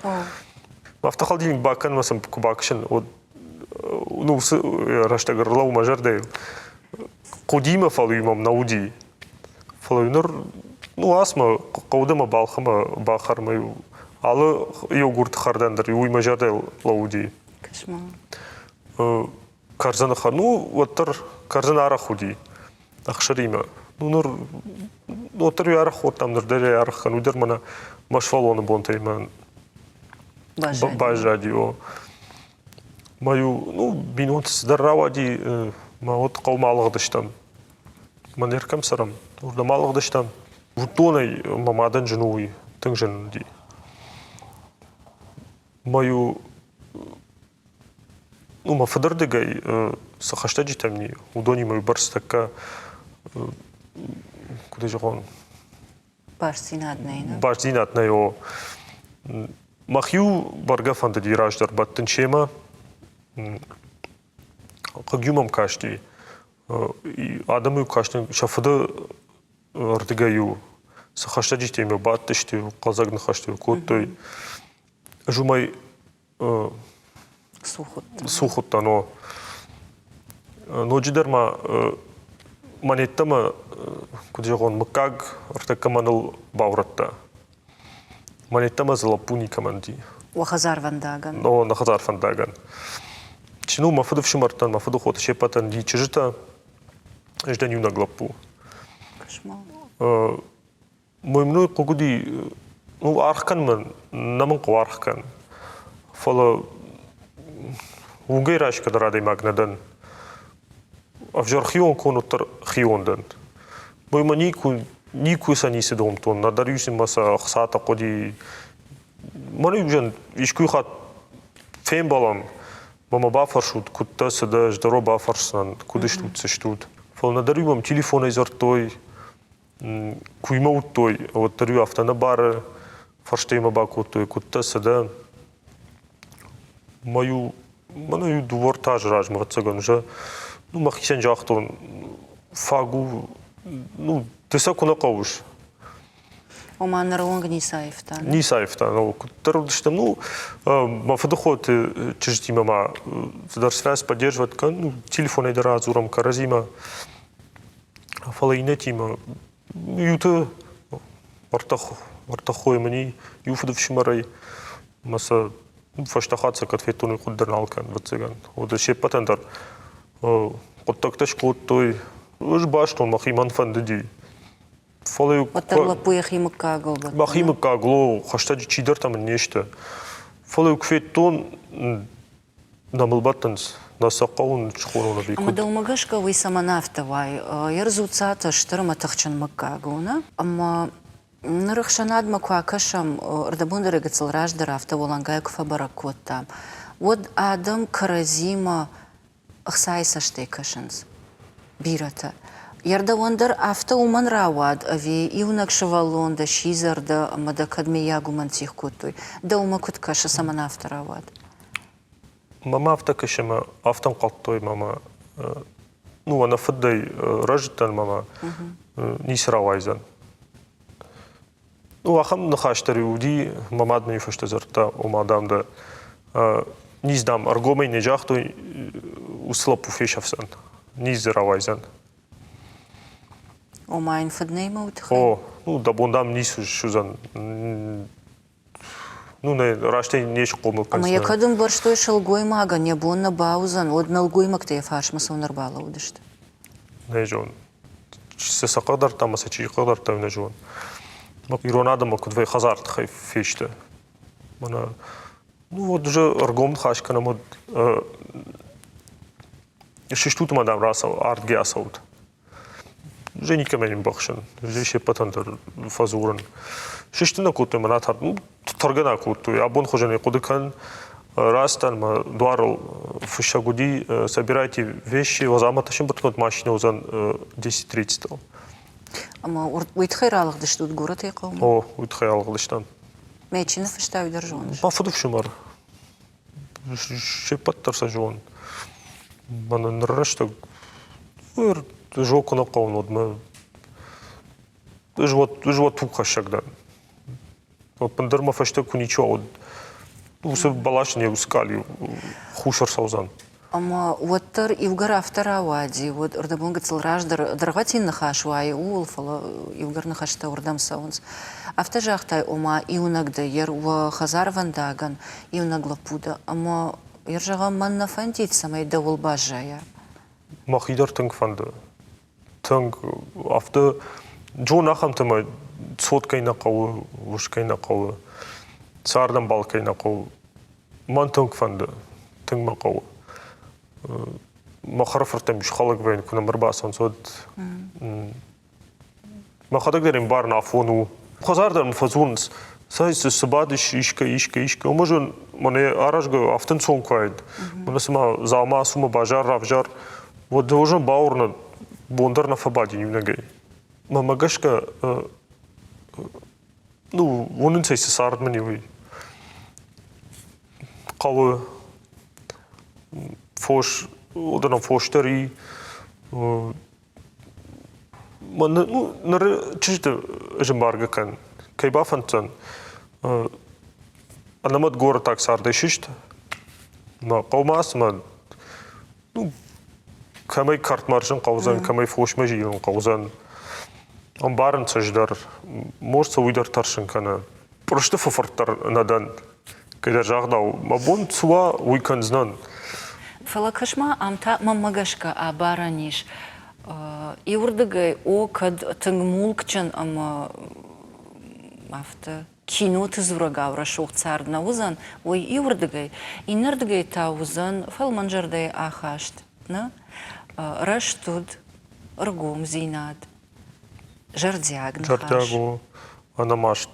B: Афтӕ холодильник бакӕн ӕмӕ сын куы бакӕсын, уӕд ну, уыцы рӕстӕг ӕрлӕуу мӕ зӕрдӕйыл. Хъуыдимӕ фӕлӕ мӕм нӕ уыди. Фӕлӕ ныр, ну, ацмӕ хъӕудӕмӕ балхӕмӕ бахӕрмӕ алы йогурт хӕрдӕн дӕр уый мӕ зӕрдӕйыл лӕууыди.
A: Кӕс-ма.
B: Кӕрдзыны хӕр, ну, уӕддӕр кӕрдзын арӕх уыди ӕхсыримӕ. Ну, ныр уӕддӕр уый арӕх хордтам, ныр дӕр ӕй арӕх кӕн, уый дӕр мӕнӕ мӕ сывӕллоны бонтӕй мӕ. Баззади, о. Мӕ-иу, ну, бинонты цыдӕр рауади, мӕ вот хъӕумӕ алыгъдыстӕм. Мӕ ныр кӕм цӕрӕм, уырдӕм алыгъдыстӕм. Уыдтон ӕй, мӕ мадӕн зын у уый, тынг зын уыди. Мӕ-иу, ну, мӕ фыдырдыгӕй цы хӕстӕджытӕм ни, уыдонимӕ бӕрц тӕккӕ, куыд зӕгъон,
A: Бастдзинад нӕй, нӕ?
B: Бастдзинад нӕй, о. Мах-иу бӕргӕ фӕндыди раздӕр бӕттын семӕ. Хъыг-иу мӕм касти. Адӕм-иу кастӕн сӕ фыды рдыгӕй-иу цы хӕстӕджытимӕ бадтысты, хъӕлдзӕг ныхӕстӕ кодтой. Ӕз уымӕй цух уыдтӕн, о. Ноджыдӕр ма монеттӕмӕ, куыд зӕгъон, мыггаг ӕртӕккӕ мӕныл баурӕдта. Монеттӕмӕ дзы лӕппу никӕмӕн уыди.
A: Уӕ хӕдзарвӕндагӕн?
B: О, нӕ хӕдзарвӕндагӕн. Чи ну, мӕ фыдыфсымӕртӕн, мӕ фыдыхоты се ппӕтӕн уыди чызджытӕ, ӕз дӕн иунӕг лӕппу. Мой мной хъуг уыди, ну, аргъ кӕн мын, нӕ мын хъӕуы аргъ кӕн. Фӕлӕ уынгӕй райсгӕ дӕр адӕймаг нӕ дӕн. Ӕвзӕр хион кон уӕддӕр хион дӕн. Мой мӕ никуы, никуы сӕ ницы домдтон, нӕдӕр иу сын мӕ сӕ ӕхцатӕ хъуыди. Мӕн иу искуы хатт фембӕлӕм, мӕ мӕ бафӕрсут, куыд дӕ, цы дӕ, ӕз дӕр бафӕрсдзынӕн, куыд стут, цы стут. Фӕлӕ нӕдӕр-иу мӕм телефонӕй дзырдтой, куы мӕ уыдтой, уӕддӕр-иу афтӕ нӕ бары фӕрстӕй мӕ бакодтой, куыдтӕ, цы дӕ. Мӕ-иу, мӕнӕ-иу дыууӕ-ӕртӕ азы размӕ, ӕвӕццӕгӕн, уже, ну, мӕхицӕн загътон, фаг у, ну, ды сӕ куы нӕ хъӕуыс.
A: Ома ныры онг ницы аивта?
B: Ницы аивта, ну, куыддӕр уыдыстӕм, ну, мӕ фыдыхоты чызджытимӕ ма цыдӕр связь поддерживать кӕн, ну, телефонӕй дӕр адзурӕм кӕрӕдзимӕ. Фӕлӕ иннӕтимӕ иуты ӕртӕххойы мын иу фыдыфсымӕрӕй ӕмӕ сӕ фӕстӕ хатт сӕ кӕд федтон, уый хъуыды дӕр нал кӕнын, ӕвӕццӕгӕн. Уӕдӕ се ппӕтӕн дӕр хъуыддӕгтӕ скодтой. Ӕз базтон, мӕхи мӕн фӕндыди.
A: Фӕлӕ Уӕддӕр лӕппу йӕхи мыггагыл
B: Мӕхи мыггагыл, хӕстӕджы чидӕртӕ мын не сты. Фӕлӕ куы федтон, нӕ мыл бӕттынц, нӕ сӕ хъӕуын схонон ӕви
A: куыд? Ӕмӕ дӕумӕ гӕсгӕ уый цӕмӕн афтӕ уайы? Ердзуцатӕ стыр ӕмӕ тыхджын мыггаг у, нӕ? Ӕмӕ ныр ӕхсӕнадмӕ куы акӕсӕм, ӕрдӕбон дӕр гыццыл раздӕр афтӕ уӕлӕнгай куы фӕбӕрӕг кодтам, уӕд адӕм кӕрӕдзимӕ ӕхцайы цӕстӕй кӕсынц бирӕтӕ. Йӕ дӕр афтӕ уымӕн рауад, ӕви иунӕг сывӕллон дӕ, сидзӕр дӕ ӕмӕ дӕ кӕд мыййаг уымӕн тих кодтой? Дӕумӕ куыд кӕсы, цӕмӕн афтӕ рауад?
B: Мӕмӕ афтӕ кӕсы, ӕмӕ афтӕ ӕнхъӕлдтой, мӕмӕ ну, ӕнӕ фыдӕй рӕзыдтӕн, мӕмӕ ницы рауайдзӕн. Ну, ахӕм ныхас дӕр уыди, мӕ мад мын фӕстӕ дзырдта, ома, дам, дӕ низ, дам, ӕргомӕй не загътой, уыцы лӕппу фесӕфдзӕн, низ дзы рауайдзӕн.
A: Ома йын фыд нӕй мӕ уый тыххӕй?
B: О, ну, дӕ бон, дам, ницы суыдзӕн. Ну, нӕ, растӕй не схъомыл
A: кӕндзынӕ. Ӕмӕ йӕ кӕд ӕмбӕрстой сылгоймагӕн йӕ бон нӕ бауыдзӕн, уӕд нӕлгоймӕгтӕ йӕ фарсмӕ цӕуын ӕрбалӕууыдысты?
B: Нӕ зонын. Цы сӕ хъыгдардта ӕмӕ сӕ чи хъыгдардта, нӕ зонын. Ирон адӕммӕ куыд вӕййы хӕдзары тыххӕй фесты. Мӕнӕ, ну вот уже ӕргом ныхас кӕнӕм, уӕд сыстут ӕмӕ дам рацӕут, ардгӕ ацӕут. Уже никӕмӕн не мбӕхсын, уже се ппӕтӕн дӕр фӕдзурын. Сысты нӕ кодтой мӕ натар, ну, тӕргӕ нӕ кодтой. Абон хуызӕнӕй хъуыды кӕн, рацыдтӕн мӕ дуарыл фыссӕг уыди, собирайте вещи, Азаматы сӕмбырдгонд машинӕ уыдзӕн 10:30-ыл.
A: Ӕмӕ уый тыххӕй ралыгъдыстут горӕтӕй хъӕумӕ?
B: О, уый тыххӕй ралыгъдыстӕм.
A: Мӕ чи ныффыста, уый дӕр зоныс?
B: Мӕ фыдыфсымӕр. Се ппӕт дӕр сӕ зонын. Мӕнӕ ныр рӕстӕг зо куы нӕ хъӕуын, уӕд мӕ ӕз уӕд тугхӕссӕг дӕн. Ӕппындӕр мӕ фӕстӕ куы ничиуал уыд, уыцы бӕлас не уыцы къалиу хус ӕрцӕудзӕн.
A: Ӕмӕ уӕддӕр иугӕр афтӕ рауади, уӕд ӕрдӕбон гыццыл раздӕр дӕргъвӕтин ныхас уайы ууыл, фӕлӕ иугӕр ныхӕстӕ уырдӕм цӕуынц. Афтӕ загътай, ома иунӕг дӕ, йе уӕ хӕдзарвӕндагӕн иунӕг лӕппу дӕ, ӕмӕ йе зӕгъӕм, мӕн нӕ фӕндид, цӕмӕй дӕуыл баззайа.
B: Мӕхи дӕр тынг фӕнды. Тынг афтӕ Джон ахӕмтӕ мӕ цот кӕй нӕ хъӕуы, ус кӕй нӕ хъӕуы, цардӕмбал кӕй нӕ хъӕуы. Мӕн тынг фӕнды, тынг мӕ хъӕуы. Мӕ хӕрӕфырттӕм схӕлӕг вӕййын, куы нӕм ӕрбацӕуынц, уӕд мӕхӕдӕг дӕр ӕмбарын афон у. Хӕдзар дӕр мын фӕдзурынц, цӕй, цы бадыс, искӕ, искӕ, искӕ. Уымӕ зон, мӕнӕ аразгӕ афтӕ ӕнцон куы уаид. Мӕнӕ цыма дзаума ацу мӕ базар равзар, уӕд дӕ бауырнӕд, бон дӕр нӕ фӕбадин иунӕгӕй. Мӕнмӕ гӕсгӕ, ну, уынынц ӕй, цы цард мын и, уый. Хъӕуы фос, уыдонӕн фос дӕр и. Ну, ныры чызджыты ӕз ӕмбаргӕ кӕн, кӕй бафӕнддзӕн, ӕнӕмӕт горӕтаг цардӕй сыст, мӕ хъӕумӕ ацымӕ, ну, кӕмӕй кӕрт мӕрзын хъӕудзӕн, кӕмӕй фосмӕ зилын хъӕудзӕн. Ӕмбарынц ӕз дӕр, может сӕ уый дӕр тӕрсын кӕны. Пъырыстыфы фырт дӕр нӕ дӕн. Кӕйдӕр загъдау, мӕ бон цы уа, уый кӕндзынӕн.
A: Фӕлӕ кӕс-ма, ам та мӕнмӕ гӕсгӕ абарӕн ис. Иуырдыгӕй, о, кӕд тынг мулкджын ӕмӕ афтӕ киноты дзурӕгау рӕсугъд цард нӕ уыдзӕн, уый иуырдыгӕй, иннӕрдыгӕй та уыдзӕн фӕлмӕнзӕрдӕйы ахаст, нӕ? Рӕстуд, ӕргомдзинад, зӕрдиаг ныхас.
B: Зӕрдиаг у, ӕнӕмаст.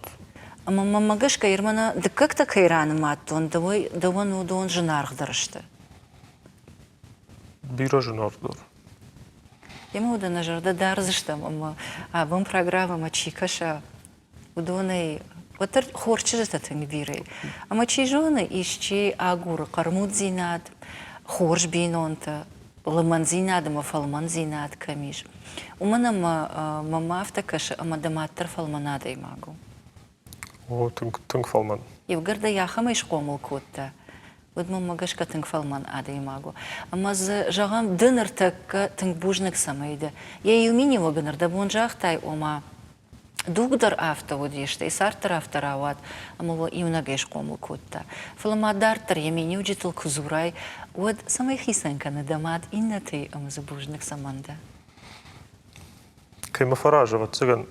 A: Ӕмӕ мӕнмӕ гӕсгӕ Ирмӕ дыккӕгтӕ кӕй ранымадтон, дӕуӕн уыдон зынаргъдӕр сты.
B: Бирӕ зынаргъдӕр.
A: Емӕ уыдон нӕ зӕрдӕ дардзыстӕм ӕмӕ абон программӕмӕ чи кӕса, уыдонӕй уӕддӕр хорз чызджытӕ тынг бирӕ. Ӕмӕ чи зоны, исчи агуры хъӕрмуддзинад, хорз бинонтӕ, лымӕндзинад ӕмӕ фӕлмӕндзинад кӕм ис. Уымӕн ӕмӕ мӕм афтӕ кӕсы, ӕмӕ дӕ мад дӕр фӕлмӕн адӕймаг у.
B: О, тынг, тынг фӕлмӕн.
A: Иугӕр дӕ ахӕмӕй схъомыл кодта, уӕд мӕнмӕ гӕсгӕ тынг фӕлмӕн адӕймаг у. Ӕмӕ дзы, зӕгъӕм, ды ныртӕккӕ тынг бузныг цӕмӕй дӕ. Йӕ иу миниуӕг ын ӕрдӕбон загътай, ома дуг дӕр афтӕ уыди, стӕй цард дӕр афтӕ рауад, ӕмӕ уӕ иунӕгӕй схъомыл кодта. Фӕлӕ ма дарддӕр йӕ миниуджытыл куы дзурай, уӕд цӕмӕй хицӕн кӕны дӕ мад иннӕтӕй ӕмӕ дзы бузныг цӕмӕн дӕ?
B: Кӕй мӕ фӕразы, ӕвӕццӕгӕн,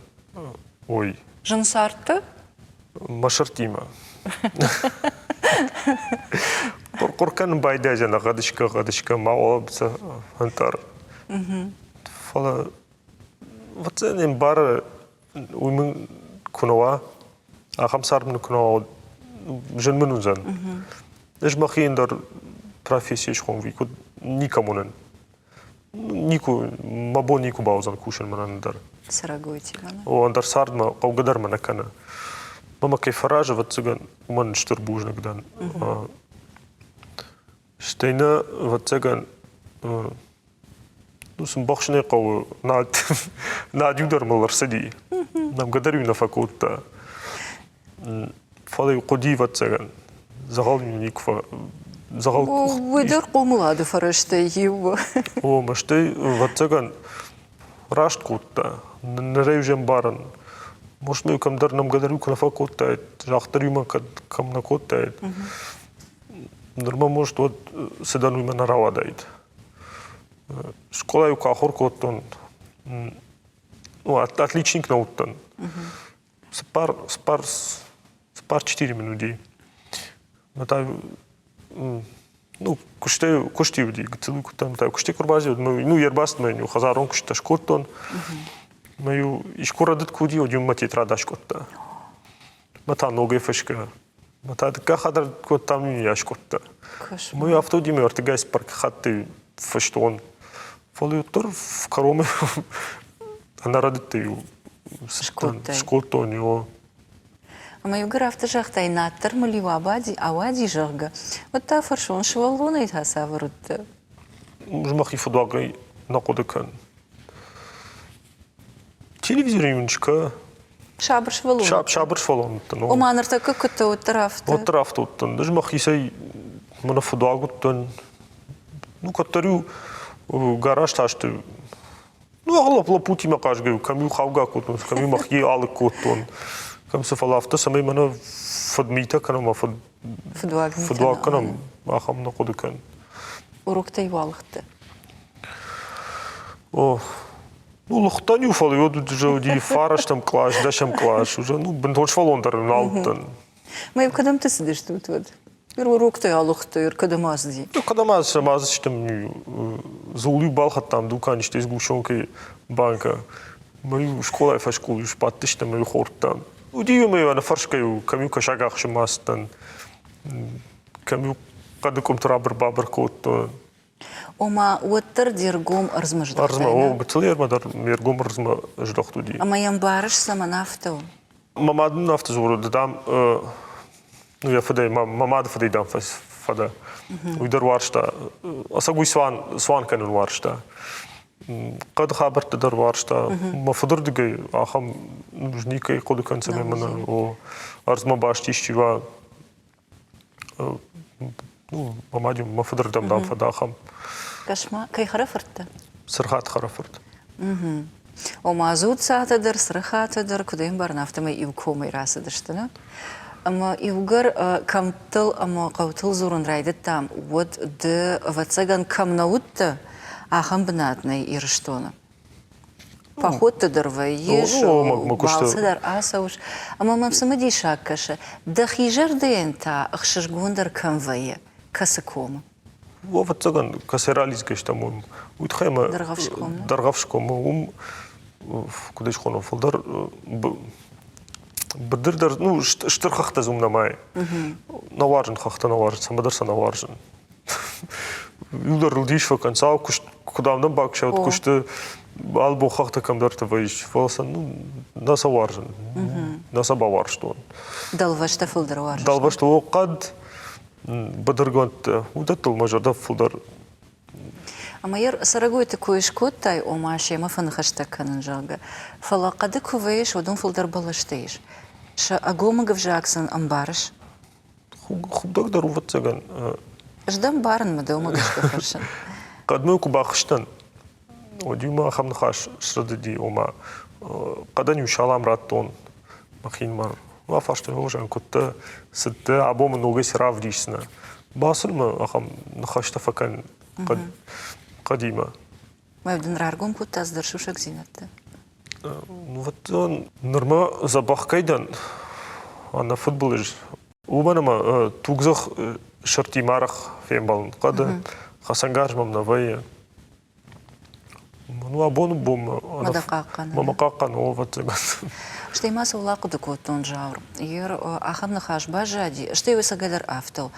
B: уый.
A: Зын цардтӕ?
B: Мӕ сырдтимӕ. Хъуыр-хъуыр кӕнын байдайдзӕн гъӕдысгӕ, гъӕдысгӕ, ма уӕлӕ ӕнтъӕр. Фӕлӕ Ӕвӕццӕгӕн не мбары, уый мын куы нӕ уа, ахӕм цард мын куы нӕ уа, зын мын уыдзӕн. Ӕз мӕхи ӕндӕр профессийы схонви, куыд никӕм уынын. Никуы, мӕ бон никуы бауыдзӕн кусын мӕнӕн ӕндӕр.
A: Цӕрӕгойтимӕ.
B: О, ӕндӕр цард мӕ хъӕугӕ дӕр мӕ нӕ кӕны. Мӕ кӕй фӕразы, ӕвӕццӕгӕн, уымӕн стыр бузныг дӕн. Стӕй нӕ, ӕвӕццӕгӕн, ну, цы мбӕхсын ӕй хъӕуы, над, над-иу дӕр мыл ӕрцыди. Нӕмгӕ дӕр-иу нӕ фӕкодта. Фӕлӕ-иу хъуыди, ӕвӕццӕгӕн, дзӕгъӕл-иу никуы дзӕгъӕл
A: Уый дӕр хъомылады фӕрӕзтӕй иу у.
B: О, мӕ стӕй, ӕвӕццӕгӕн, раст кодта. Нырӕй уже ӕмбарын. Может, ме кӕмдӕр нӕмгӕ дӕр-иу куы нӕ фӕкодтаид, загъд дӕр-иу мӕ кӕд кӕм нӕ кодтаид. Нырма, может, уӕд цыдӕр уый мӕ нӕ рауадаид. Скъолайы куы ахуыр кодтон, ну, отличник нӕ уыдтӕн. Цыппар, цыппар, цыппар-четыре мын уыди. Мӕ та, ну, куыстӕй, куысти уыди, гыццыл куыдтӕн, та куыстӕй куы ӕрбазилд, ну, йе рбацыдмӕ иу хӕдзарон куыстытӕ скодтон. Мӕ иу искуы рӕдыд куы уыди, уӕд-иу мӕ тетрад аскъуыдта. Мӕ та ногӕй фысгӕ. Мӕ та дыккаг хатт кодтам, не аскъуыдта. Мы афтӕ уыди, мӕ ӕртыгай цыппар хатты фыстон. Фӕлӕ уӕддӕр в кӕронмӕ ӕнӕрӕдыдтӕ-иу скодтон его.
A: Ӕмӕ иугӕр афтӕ загътай, наддӕр мыл-иу абади, ауади, зӕгъгӕ, уӕд та фӕрсон, сывӕллонӕй та цавӕр уыдтӕ?
B: Ӕз мӕхи фыдуагӕй нӕ хъуыды кӕнын. Телевизоры иунчка.
A: Сабыр сывӕллон.
B: Сабыр сывӕллон уыдтӕн.
A: Ома ныртӕккӕ куыдтӕ, уӕддӕр афтӕ?
B: Уӕддӕр афтӕ уыдтӕн. Ӕз мӕхицӕй мӕнӕ фыдуаг уыдтӕн. Ну, кӕддӕр-иу гараж тасты ну, лӕппутимӕ хъазгӕ-иу, кӕм-иу хаугӕ кодтон, кӕм-иу мӕхи алыг кодтон. Кӕм цы, фӕлӕ афтӕ, цӕмӕй мӕнӕ фыдмитӕ кӕнӕм, ӕмӕ фыд
A: фыдуаг
B: фыдуаг кӕнӕм, ахӕм нӕ хъуыды кӕн.
A: Уроктӕ-иу алыгъдтӕ?
B: О, ну, лыгъдтӕн-иу, фӕлӕ уӕд уже уыди фарӕстӕм кълас, дӕсӕм кълас, уже ну, бынтон сывӕллон дӕр нал уыдтӕн.
A: Мӕ кӕдӕмты цыдыстут уӕд? Уроктӕй алыгъдтой, кӕдӕм ацыди?
B: Кӕдӕм ацыдыстӕм, дзул-иу балхӕдтам дуканийы, стӕй сгущенкӕйы банкӕ. Мӕ-иу скъолайы фӕскъул-иу сбадтыстӕм ӕмӕ-иу хордтам. Уыди-иу ӕмӕ-иу ӕнӕфӕрсгӕ-иу кӕм-иу кӕсаг ахсынмӕ ацыдтӕн, кӕм-иу хъӕды къуымты рабыр-бабыр кодтон.
A: Ома, уӕддӕр де ргом ӕрдзмӕ здӕхтай?
B: Ӕрдзмӕ, о, гыццыл ермӕ дӕр ме ргом ӕрдзмӕ здӕхт уыди.
A: Ӕмӕ йӕм барыс, цӕмӕн афтӕ у?
B: Мӕ мад мын афтӕ дзуры, ды, дам, ну, йӕ фыдӕй, мӕ мады фыдӕй, дам, фӕдӕ. Уый дӕр уарзта. Ӕцӕг уый цуан, цуан кӕнын уарзта. Хъӕды хабӕрттӕ дӕр уарзта. Мӕ фыдырдыгӕй ахӕм никӕй хъуыды кӕн, цӕмӕй мӕнӕ ӕрдзмӕ баст исчи уа. Ну, мӕ мади мӕ фыдырдӕм, дам, фӕдахӕм.
A: Кӕс-ма, кӕй хӕрӕфырттӕ?
B: Цыргъаты хӕрӕфырт.
A: Ома Дзуццатӕ дӕр, Цырыхатӕ дӕр, куыд ӕмбарын, афтӕмӕй иу комӕй рацыдысты, нӕ? Ӕмӕ иугӕр кӕмттыл ӕмӕ хъӕутыл дзурын райдыдтам, уӕд ды, ӕвӕццӕгӕн, кӕм нӕ уыдтӕ, ахӕм бынат нӕй Ирыстоны. Походты дӕр вӕййыс, балцы дӕр ацӕуыс. Ӕмӕ мӕм цымыдисаг кӕсы, дӕхи зӕрдӕйӕн та ӕхсызгондӕр кӕм вӕййы, кӕцы комы?
B: Ӕвӕццӕгӕн, кӕцӕй ралидзгӕ стӕм, уым. Уый тыххӕй ӕмӕ Дӕргъӕвсгомы уым, куыд ӕй схонон, фылдӕр быдыр дӕр, ну, стыр хӕхтӕ дзы уым нӕмайы. Нӕ уарзын хӕхтӕ, нӕ уарзын, цӕмӕдӕр сӕ нӕ уарзын. Иу дӕр ыл дис фӕкӕн, цал куыст, куыд ам нӕм бакусӕд куысты, албон хӕхтӕ кӕмдӕрты вӕййыс, фӕлӕ сӕ ну, нӕ сӕ уарзын, нӕ сӕ бауарзтон.
A: Дӕлвӕзтӕ фылдӕр уарзыс?
B: Дӕлвӕзтӕ, о, хъӕд, быдыргӕндтӕ, уыдӕттыл мӕ зӕрдӕ фылдӕр.
A: Ӕмӕ йӕ цӕрӕгойты кой скодтай, ома семӕ фӕныхӕстӕ кӕнын, зӕгъгӕ. Фӕлӕ хъӕды куы вӕййыс, уӕд уым фылдӕр бӕлӕстӕ ис. Сӕ ӕгомыг ӕвзаг сын ӕмбарыс?
B: Худӕг дӕр у, ӕвӕццӕгӕн.
A: Ӕз дӕ ӕмбарын, мӕ дӕумӕ гӕсгӕ фӕрсын.
B: Хъӕдмӕ куы бахызтӕн, уӕд-иу мӕ ахӕм ныхас срӕдыди, ома хъӕдӕн-иу салам радтон мӕхинымӕр. Бафарстой, ӕвзӕн куыдтӕ, цыдтӕ, абон мын ногӕй цы равдисдзынӕ. Бацыд мӕ ахӕм ныхӕстӕ фӕкӕн хъӕдимӕ.
A: Мӕ дын раргом кодта цыдӕр сусӕгдзинӕдтӕ?
B: Вот нырма дзӕбӕх кӕй дӕн, ӕнӕ фыдбылыз, уымӕн ӕмӕ тугдзых сырдтимӕ арӕх фембӕлын хъӕды, хӕцӕнгарз мӕм нӕ вӕййы. Ну, абоны бон мӕ хъахъхъӕны, ӕвӕццӕгӕн.
A: Стӕй ма цӕуыл ахъуыды кодтон, Зауыр? Ер ахӕм ныхас баззади, стӕй ӕцӕгӕйдӕр афтӕ у.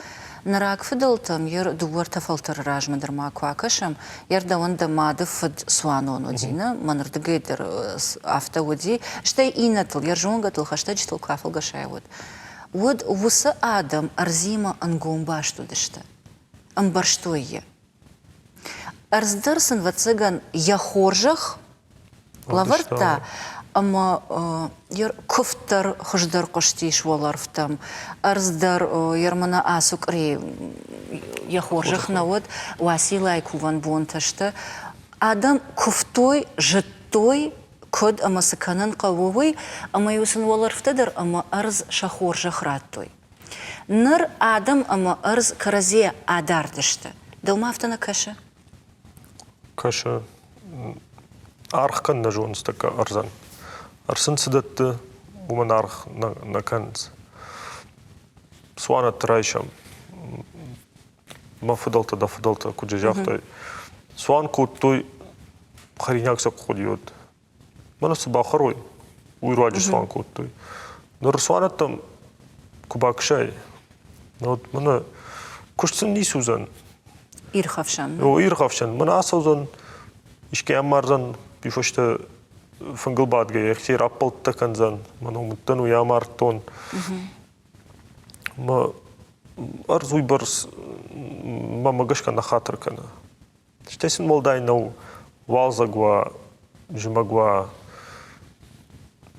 A: Нӕ рагфыдӕлтӕм ер дыууӕ-ӕртӕ фӕлтӕры размӕ дӕр ма куы акӕсӕм, ер дӕуӕн дӕ мады фыд цуанон уыди, нӕ? Мӕнырдыгӕй дӕр афтӕ уыди. Стӕй иннӕтыл, йӕ зонгӕтыл, хӕстӕджытыл куы афӕлгӕсай, уӕд. Уӕд уыцы адӕм ӕрдзимӕ ӕнгом баст уыдысты, ӕмбӕрстой йӕ. Ӕрдз дӕр сын, ӕвӕццӕгӕн, йӕ хорзӕх лӕвӕрдта ӕмӕ йӕ куывд дӕр хуыздӕр хъуыстис уӕлӕрвтӕм. Ӕрдз дӕр йе рмӕнӕ ацы къуыри йӕ хорзӕх нӕ уыд, Уациллайы кувӕн бонтӕ сты. Адӕм куывтой, зыдтой, куыд ӕмӕ цы кӕнын хъӕуы, уый, ӕмӕ-иу сын уӕлӕрвтӕ дӕр ӕмӕ ӕрдз сӕ хорзӕх радтой. Ныр адӕм ӕмӕ ӕрдз кӕрӕдзийӕ адард сты. Дӕумӕ афтӕ нӕ кӕсы?
B: Кӕсы. Аргъ кӕн нӕ зонынц тӕккӕ ӕрдзӕн. Ӕрцын цы дӕтты, уымӕн аргъ нӕ кӕнынц. Цуанӕтты райсӕм. Мӕ фыдӕлтӕ, дӕ фыдӕлтӕ куыд загътай, цуан кодтой, хӕринаг сӕ куы хъуыди, уӕд. Мӕнӕ цы бахӕрой, уый руаджы цуан кодтой. Ныр цуанӕттӕм куы бакӕсай, уӕд мӕнӕ куыст сын ницы уыдзӕн.
A: Ирхӕфсӕн.
B: О, ирхӕфсӕн. Мӕнӕ ацӕудзӕн, искӕй амардзӕн, уый фӕстӕ фынгыл бадгӕ йӕхи раппӕлттӕ кӕндзӕн, мӕ ном уыдтӕн, уый амардтон. Мӕ ӕрдз уыйбӕрц мӕмӕ гӕсгӕ нӕ хатыр кӕны. Стӕй сын уӕлдай нӕу, уалдзӕг уа, зымӕг уа.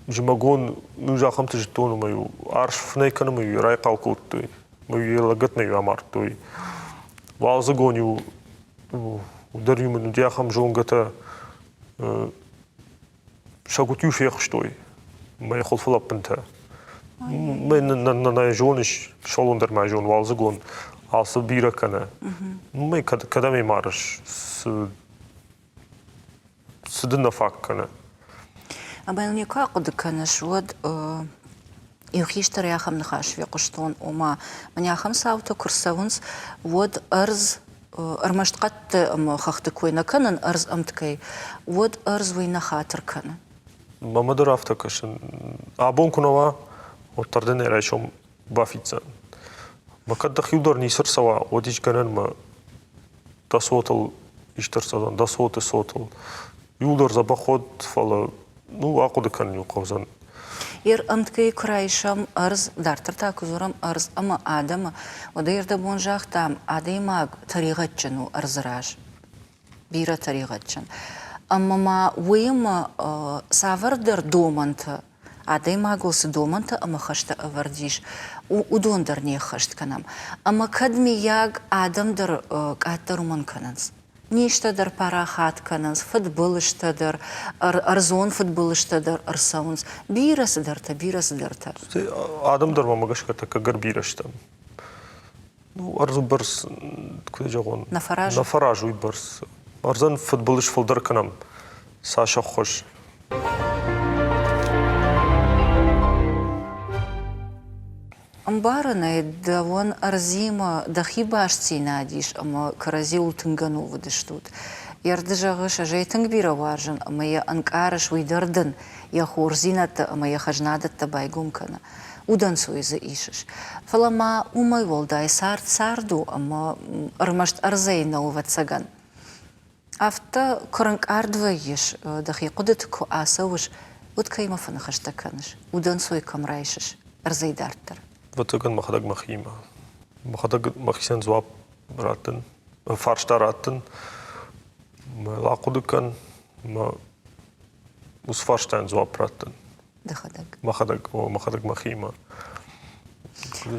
B: Зымӕгон, ну, ахӕмты зыдтон, ӕмӕ-иу арс фынӕй кӕны ӕмӕ-иу райхъал кодтой, ӕмӕ-иу йӕ лӕгӕтмӕ-иу амардтой. Уалдзыгон-иу дӕр-иу мын уыди ахӕм зонгӕтӕ, сӕгуыт-иу фехстой мӕ хуылфы лӕппынтӕ. Мӕ нӕ зоныс, сывӕллон дӕр ма зон, уалдзыгон алцы бирӕ кӕны. Мӕ кӕдӕм ӕй марыс, цы, цы дын нӕ фаг кӕны?
A: Ӕмӕ йыл никуы ахъуыды кӕныс, уӕд. Иу хистӕрӕй ахӕм ныхас фехъуыстон, ома, мӕнӕ ахӕм цаутӕ куы рцӕуынц, уӕд ӕрдз ӕрмӕст хъӕдты ӕмӕ хӕхты кой нӕ кӕнын, ӕрдз ӕмткӕй, уӕд ӕрдз уый нӕ хатыр кӕны.
B: Мӕнмӕ дӕр афтӕ кӕсын. Абон куы нӕ уа, уӕддӕр дын ӕй райсом бафиддзӕн. Мӕ кӕд дӕхиу дӕр ницы рцӕуа, уӕд ис гӕнӕн мӕ дӕ цотыл исты ӕрцӕудзӕн, дӕ цоты цотыл. Иуылдӕр дзӕбӕх уӕд, фӕлӕ ну, ахъуыды кӕнын-иу хъӕудзӕн.
A: Ер ӕмткӕй куы райсӕм ӕрдз, дарддӕр та куы дзурӕм ӕрдз ӕмӕ адӕмы, уӕд ӕй ӕрдӕбон загътам, адӕймаг тӕригъӕдджын у ӕрдзы раз. Бирӕ тӕригъӕдджын. Ӕмӕ ма уыимӕ цавӕрдӕр домӕнтӕ, адӕймагыл цы домӕнтӕ ӕмӕ хӕстӕ ӕвӕрд ис, уыдон дӕр не ххӕст кӕнӕм. Ӕмӕ кӕд, миййаг, адӕм дӕр къаддӕр уымӕн кӕнынц. Низтӕ дӕр парахат кӕнынц, фыдбылызтӕ дӕр, ӕрдзон фыдбылызтӕ дӕр ӕрцӕуынц. Бирӕ цыдӕртӕ, бирӕ цыдӕртӕ.
B: Адӕм дӕр мӕм гӕсгӕ тӕккӕ гӕр бирӕ стӕм. Ну, ӕрдзы бӕрц, куыд зӕгъон,
A: нӕ фӕразы.
B: Нӕ фӕразы уый бӕрц. Ӕрдзӕн фыдбылыз фылдӕр кӕнӕм, цас ӕххуыс.
A: Ӕмбарын ӕй, дӕуӕн ӕрдзимӕ дӕхи бастдзинад ис ӕмӕ кӕрӕдзиуыл тынг ӕнувыд стут. Йе рды зӕгъыс, ӕз ӕй тынг бирӕ уарзын ӕмӕ йӕ ӕнкъарыс, уый дӕр дын йӕ хорздзинӕдтӕ ӕмӕ йӕ хӕзнадӕттӕ байгом кӕны. Удӕнцой дзы исыс. Фӕлӕ ма уымӕй уӕлдай цард цард у ӕмӕ ӕрмӕст ӕрдзӕй нӕу, ӕвӕццӕгӕн. Афтӕ куы рынкъард вӕййыс, дӕхи хъуыдыты куы ацӕуыс, уӕд кӕимӕ фӕныхӕстӕ кӕныс, удӕнцой кӕм райсыс ӕрдзӕй дарддӕр?
B: Ӕвӕццӕгӕн, мӕхӕдӕг мӕхиимӕ. Мӕхӕдӕг мӕхицӕн дзуапп раттын, фарста раттын, мӕ ахъуыды кӕн, мӕ уыцы фарстайӕн дзуапп раттын.
A: Дӕхӕдӕг?
B: Мӕхӕдӕг, о, мӕхӕдӕг мӕхиимӕ.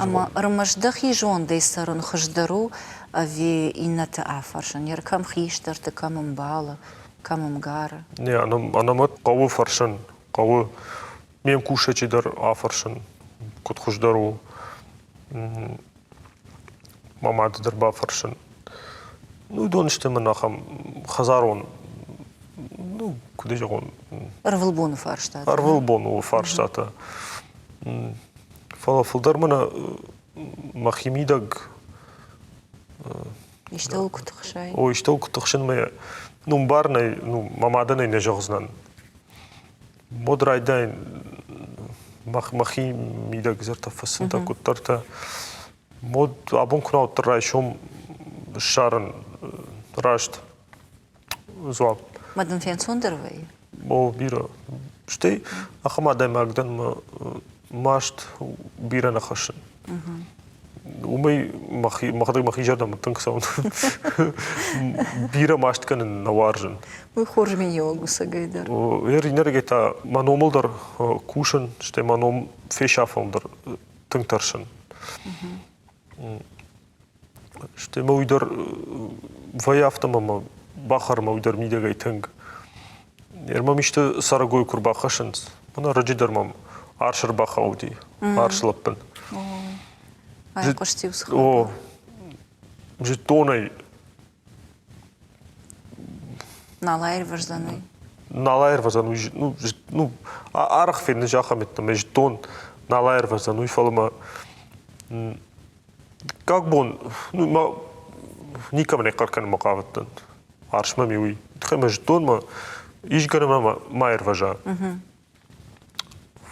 A: Ӕмӕ ӕрмӕст дӕхи зондӕй цӕрын хуыздӕр у ӕви иннӕты афӕрсын? Ныр кӕм хистӕрты, кӕм ӕмбалы, кӕм ӕмгары?
B: Не, ӕнӕмӕт хъӕуы фӕрсын, хъӕуы ме мкусӕджы дӕр афӕрсын, куыд хуыздӕр у. Мӕ мады дӕр бафӕрсын. Ну, уыдон сты мын ахӕм хӕдзарон, ну, куыд зӕгъон...
A: Ӕрвылбоны фарстатӕ.
B: Ӕрвылбоны фарстатӕ. Фӕлӕ фылдӕр мӕнӕ мӕхимидӕг
A: Истӕуыл куы тыхсай?
B: О, истӕуыл куы тыхсын, мӕ ну, мбарынӕй, ну, мӕ мадӕн ӕй нӕ зӕгъдзынӕн. Мод райдайын мӕхи мидӕг зӕртӕ фӕцынтӕ куыддӕртӕ. Мод абон куы нӕ уыддӕр райсом ссарын раст дзуапп.
A: Ма дын фенцондӕр вӕййы?
B: О, бирӕ. Стӕй ахӕм адӕймаг дӕн мӕ маст бирӕ нӕ хӕссын. Уымӕй мӕхи, мӕхӕдӕг мӕхи зӕрдӕмӕ тынг цӕуын. Бирӕ маст кӕнын нӕ уарзын.
A: Уый хорз миниуӕг у цӕгӕйдӕр.
B: Иннӕрдыгӕй та мӕ номыл дӕр кусын, стӕй мӕ ном фесафыныл дӕр тынг тӕрсын. Стӕй мӕ уый дӕр вӕййы афтӕ мӕ бахӕрмӕ уый дӕр мидӕгӕй тынг. Ныр мӕм исты цӕрӕгой куы рбахӕссынц, мӕнӕ раджы дӕр мӕм арс ӕрбахауди, арс лӕппын.
A: Айхъуысти уыцы
B: О, зыдтон ӕй.
A: Нал аирвӕздзӕн уый?
B: Нал аирвӕздзӕн уый. Ну, ну, арӕх фенын ахӕм йеддӕмӕ зыдтон, нал аирвӕздзӕн уый, фӕлӕ мӕ Дыккаг бон ну, мӕ никӕмӕн хъӕр кӕнынмӕ хъавыдтӕн. Арс мӕм уый тыххӕй мӕ зыдтон мӕ исгӕнӕн ма ма ирвӕза.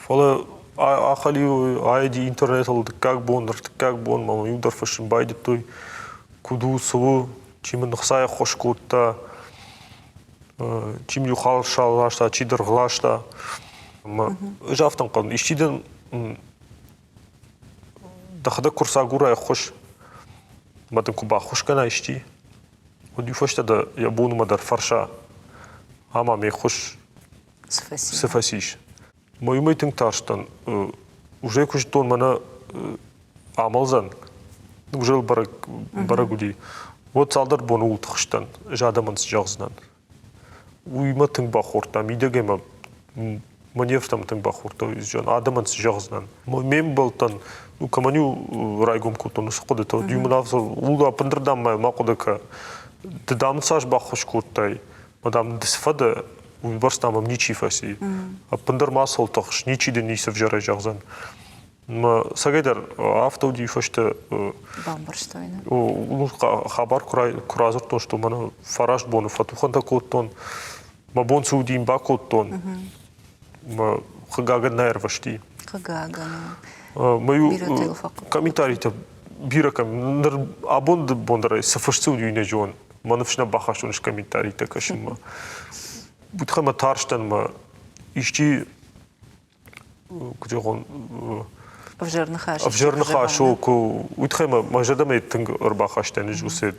B: Фӕлӕ ахӕлиу айди интернетыл дыккаг бон, ӕртыккаг бон мӕм иу дӕр фыссын байдыдтой, куыд у, цы у, чи мын ӕхцайы ӕххуыс кодта, чи мын иу хал ласта, чи дыргъ ласта. Ӕмӕ ӕз афтӕ ӕнхъӕл, исчи дын Дӕхӕдӕг куы рцагурай ӕххуыс, ӕмӕ дын куы баххуыс кӕна исчи, уӕд иу фӕстӕ дӕ йӕ бонмӕ дӕр фӕрса, ӕмӕ ме ххуыс цы фӕцис. Мӕ уымӕй тынг тарстӕн. Уже куы зыдтон, мӕнӕ амӕлдзӕн, уже бӕрӕг, бӕрӕг уыди. Уӕд цалдӕр боны ууыл тыхстӕн, ӕз адӕмӕн цы зӕгъдзынӕн. Уый мӕ тынг бахордта, мидӕгӕй мӕ мӕ нервтӕм тынг бахордта, адӕмӕн цы зӕгъдзынӕн. Ме мбӕлттӕн, ну, кӕмӕн-иу райгом кодтон уыцы хъуыдытӕ, уӕд-иу мын афтӕ, ууыл ӕппындӕр дам ма хъуыды кӕ. Ды дам цас баххуыс кодтай, мӕ дам ды цы фӕдӕ, уыйбӕрц дам ӕм ничи фӕци. Ӕппындӕр ма цӕуыл тыхс, ничи дын ницы ӕвзӕрӕй зӕгъдзӕн. Мӕ цӕгӕйдӕр афтӕ уыди фӕстӕ.
A: Бамбӕрстой, нӕ?
B: Хабар куы радзырдтон, что мӕнӕ фараст боны фӕтухӕнтӕ кодтон, мӕ бон цы уыди, бакодтон. Мӕ хъыгагӕн нӕ ӕрвысти.
A: Хъыгагӕн.
B: Мӕ иу комментаритӕ бирӕ кӕм ныр абон бон дӕр цы фыст уыди, уый нӕ зон. Мӕ ныфс нӕ бахастон комментаритӕ кӕсынмӕ. Уый мӕ тарстӕн мӕ исчи куыд зӕгъон,
A: ӕвзӕр ныхас
B: ӕвзӕр ныхас у, куы уый тыххӕй мӕ зӕрдӕмӕ тынг ӕрбахаста низ уыцы.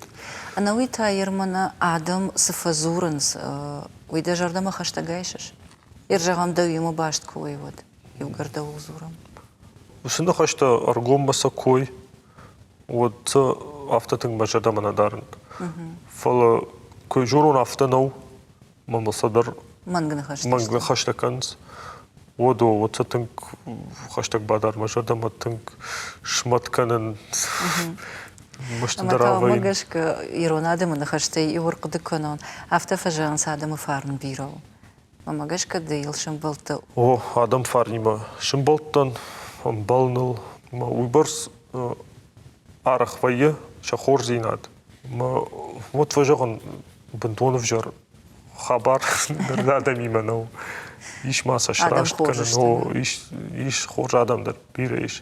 A: Ӕнӕуый та Ермана адӕм цы фӕдзурынц, уый дӕ зӕрдӕмӕ хӕстӕг айсыс? Ер зӕгъӕм, дӕуимӕ баст куы уой, уӕд иугӕр дӕуыл дзурӕм.
B: Уыцы ныхӕстӕ ӕргоммӕ сӕ кой, уӕд сӕ афтӕ тынг мӕ зӕрдӕмӕ нӕ дарын. Фӕлӕ куы зонон, афтӕ нӕу, мӕ цӕдӕр
A: мӕнг ныхӕстӕ
B: мӕнг ныхӕстӕ кӕнынц, уӕд уӕд сӕ тынг хӕстӕг бадар мӕ зӕрдӕмӕ тынг смӕт кӕнын.
A: Ӕмӕ та уымӕ гӕсгӕ ирон адӕмы ныхӕстӕй иу ӕрхъуыды кӕнон, афтӕ фӕзӕгъынц адӕмы фарн бирӕ у. Мӕ гӕсгӕ ды йыл сӕмбӕлдтӕ.
B: О, адӕм фарнимӕ сӕмбӕлдтӕн, ӕмбӕлыныл. Мӕ уыйбӕрц арӕх вӕййы сӕ хорздзинад. Мӕ уӕд фӕзӕгъын, бынтон ӕвзӕр хабар ныр адӕмимӕ нӕу. Ис ма сӕ сраст кӕнын, о, ис, ис хорз адӕм дӕр бирӕ ис.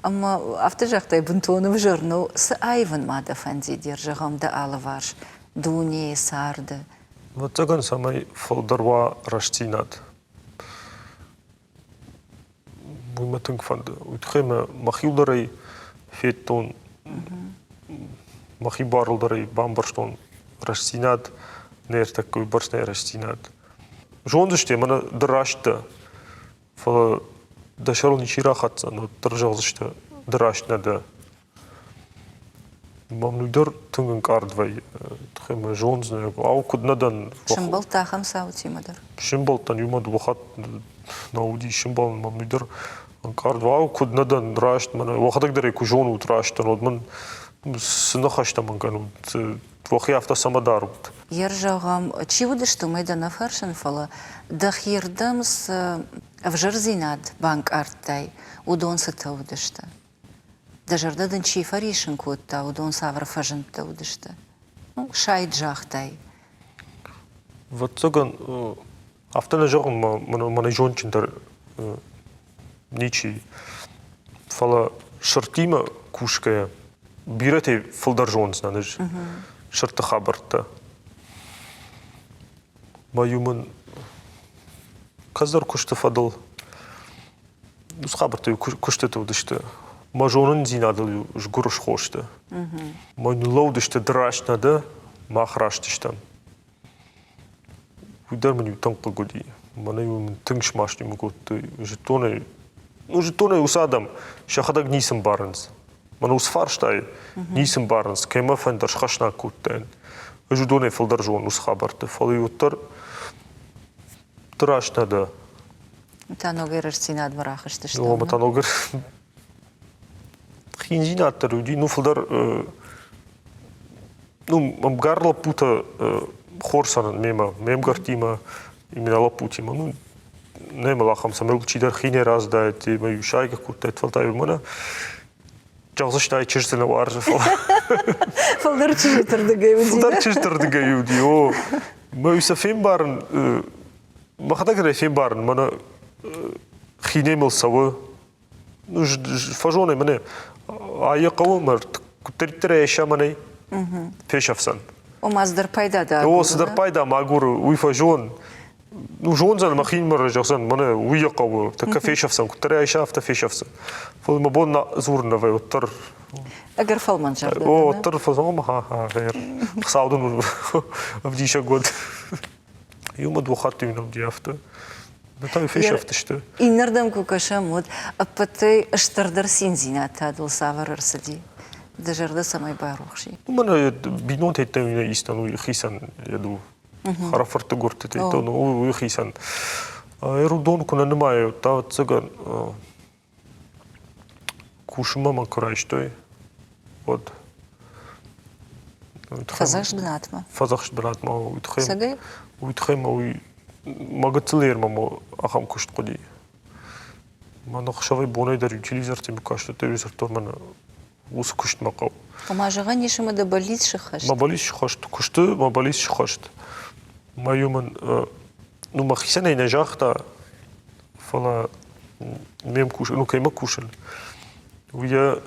A: Ӕмӕ афтӕ загътай, бынтон ӕвзӕр нӕу. Цы аивын ма дӕ фӕндид, зӕгъӕм, дӕ алыварс дунейы, царды?
B: Ӕвӕццӕгӕн, цӕмӕй фылдӕр уа рӕстдзинад. Уый мӕ тынг фӕнды. Уый тыххӕй мӕ мӕхиуыл дӕр ӕй федтон, мӕхи барыл дӕр ӕй бамбӕрстон рӕстдзинад, не ӕртӕккӕ уыйбӕрц нӕ рӕстдзинад. Зондзысты, мӕнӕ ды раст дӕ, фӕлӕ дӕ сӕрыл ничи рахӕцдзӕн, уӕддӕр зӕгъдзысты, ды раст нӕ дӕ. Мӕм уый дӕр тынг ӕнкъард вӕййы. Тыххӕй мӕ зондзынӕ, ау, куыд нӕ дӕн.
A: Сӕмбӕлдтӕ ахӕм цаутимӕ дӕр?
B: Сӕмбӕлдтӕн иумӕ дыууӕ хатт нӕ уыди сӕмбӕлын мӕм уый дӕр ӕнкъард. Ау, куыд нӕ дӕн раст, мӕнӕ уӕхӕдӕг дӕр ӕй куы зонут раст дӕн, уӕд мын цы ныхӕстӕ мын кӕнут, уӕхи афтӕ цӕмӕ дарут?
A: Ер зӕгъӕм, чи уыдысты, уымӕй дӕ нӕ фӕрсын, фӕлӕ дӕхирдӕм цы ӕвзӕрдзинад банкъардтай, уыдон цытӕ уыдысты? Дӕ зӕрдӕ дын чи фӕриссын кодта, уыдон цавӕр фӕзындтӕ уыдысты? Ну, сайд загътай.
B: Ӕвӕццӕгӕн, афтӕ нӕ зӕгъын, мӕнӕй зондджындӕр ничи. Фӕлӕ сырдтимӕ кусгӕйӕ бирӕтӕй фылдӕр зондзынӕн ӕз сырдты хабӕрттӕ. Мӕ-иу мын кӕцыдӕр куысты фӕдыл Уыцы хабӕрттӕ куыстыты уыдысты. Мӕ зонындзинадыл-иу сгуырысхо сты. Мӕ ныллӕудысты ды раст нӕ дӕ, мах раст стӕм. Уый дӕр мын-иу тынг хъыг уыди. Мӕнӕ-иу мын тынг смаст кодтой. Зыдтон ӕй, ну, зыдтон ӕй, уыцы адӕм сӕхӕдӕг ницы мбарынц. Мӕн уыцы фарстайы ницы мбарынц, кӕй мӕ фӕндыр схӕснаг кодтаин. Ӕз уыдонӕй фылдӕр зонын уыцы хабӕртты, фӕлӕ-иу уӕддӕр ды раст нӕ дӕ.
A: Та ногӕй рӕстдзинадмӕ рахызтысты.
B: О, та ногӕй хиндзинад дӕр уыди, ну, фылдӕр ну, ӕмгар лӕппутӕ хорз цӕрын мемӕ, ме мгӕрттимӕ, именно лӕппутимӕ. Ну, нӕ мыл ахӕм цӕмӕй чидӕр хинӕй раздаид, ӕмӕ-иу сайгӕ кодтаид, фӕлтау мӕнӕ зӕгъдзысты, чызджыты нӕ уарзы, фӕлӕ
A: Фылдӕр чызджыты рдыгӕй уыди.
B: Фылдӕр чызджыты рдыгӕй уыди, о. Мӕ сӕ фембарын, мӕхӕдӕг ӕй фембарын, мӕнӕ хинӕй мыл цӕуы. Ну, фӕзонӕй мӕнӕ айӕ хъӕуы мӕ куыддӕриддӕр ӕй айса мӕнӕй фесӕфдзӕн.
A: Ома цыдӕр пайда дӕ агуры.
B: О, цыдӕр пайда ма агуры, уый фӕзон. Ну, зондзӕн, мӕхинымӕр зӕгъдзӕн, мӕнӕ уый йӕ хъӕуы, тӕккӕ фесӕфдзӕн, куыддӕр ӕй айса, афтӕ фесӕфдзӕн. Фӕлӕ мӕ бон дзурын нӕ вӕййы, уӕддӕр
A: Ӕгӕр фӕлмӕн зӕрдӕ.
B: О, уӕддӕр фӕзӕгъӕм, ха-ха, гъер. Хуыцау дын ӕвдисӕг уӕд. Иумӕ дыууӕ хатты иу нӕ уыди афтӕ. Та фесӕфтысты.
A: Иннӕрдӕм куы кӕсӕм, уӕд ӕппӕтӕй стырдӕр циндзинад та дыл цавӕр ӕрцыди? Дӕ зӕрдӕ цӕмӕй барухс и?
B: Мӕнӕ бинонтӕй истӕн уый хицӕн еду. Хӕрӕфыртты гуырдтытӕй уый хицӕн. Уыдон куы нӕ нымайы, та ӕвӕццӕгӕн кусынмӕ мӕ куы райстой, уӕд
A: Фӕдзӕхст бынатмӕ?
B: Фӕдзӕхст бынатмӕ. Уый тыххӕй, уый тыххӕй мӕ уый мӕ гыццыл ермӕ мӕ ахӕм куыст хъуыди. Мӕн ӕхсӕвӕй-бонӕй дӕр телевизортӕ кастӕн, телевизортӕ мӕн уыцы куыстмӕ хъӕуы.
A: Ома зӕгъӕн ис ӕмӕ дӕ бӕллиц сыххӕст?
B: Мӕ бӕллиц сыххӕст. Куысты мӕ бӕллиц сыххӕст. Мӕ иу мын, ну, мӕхицӕн ӕй нӕ загъта, фӕлӕ ме мкусӕг, ну, кӕимӕ кусын, уый йӕ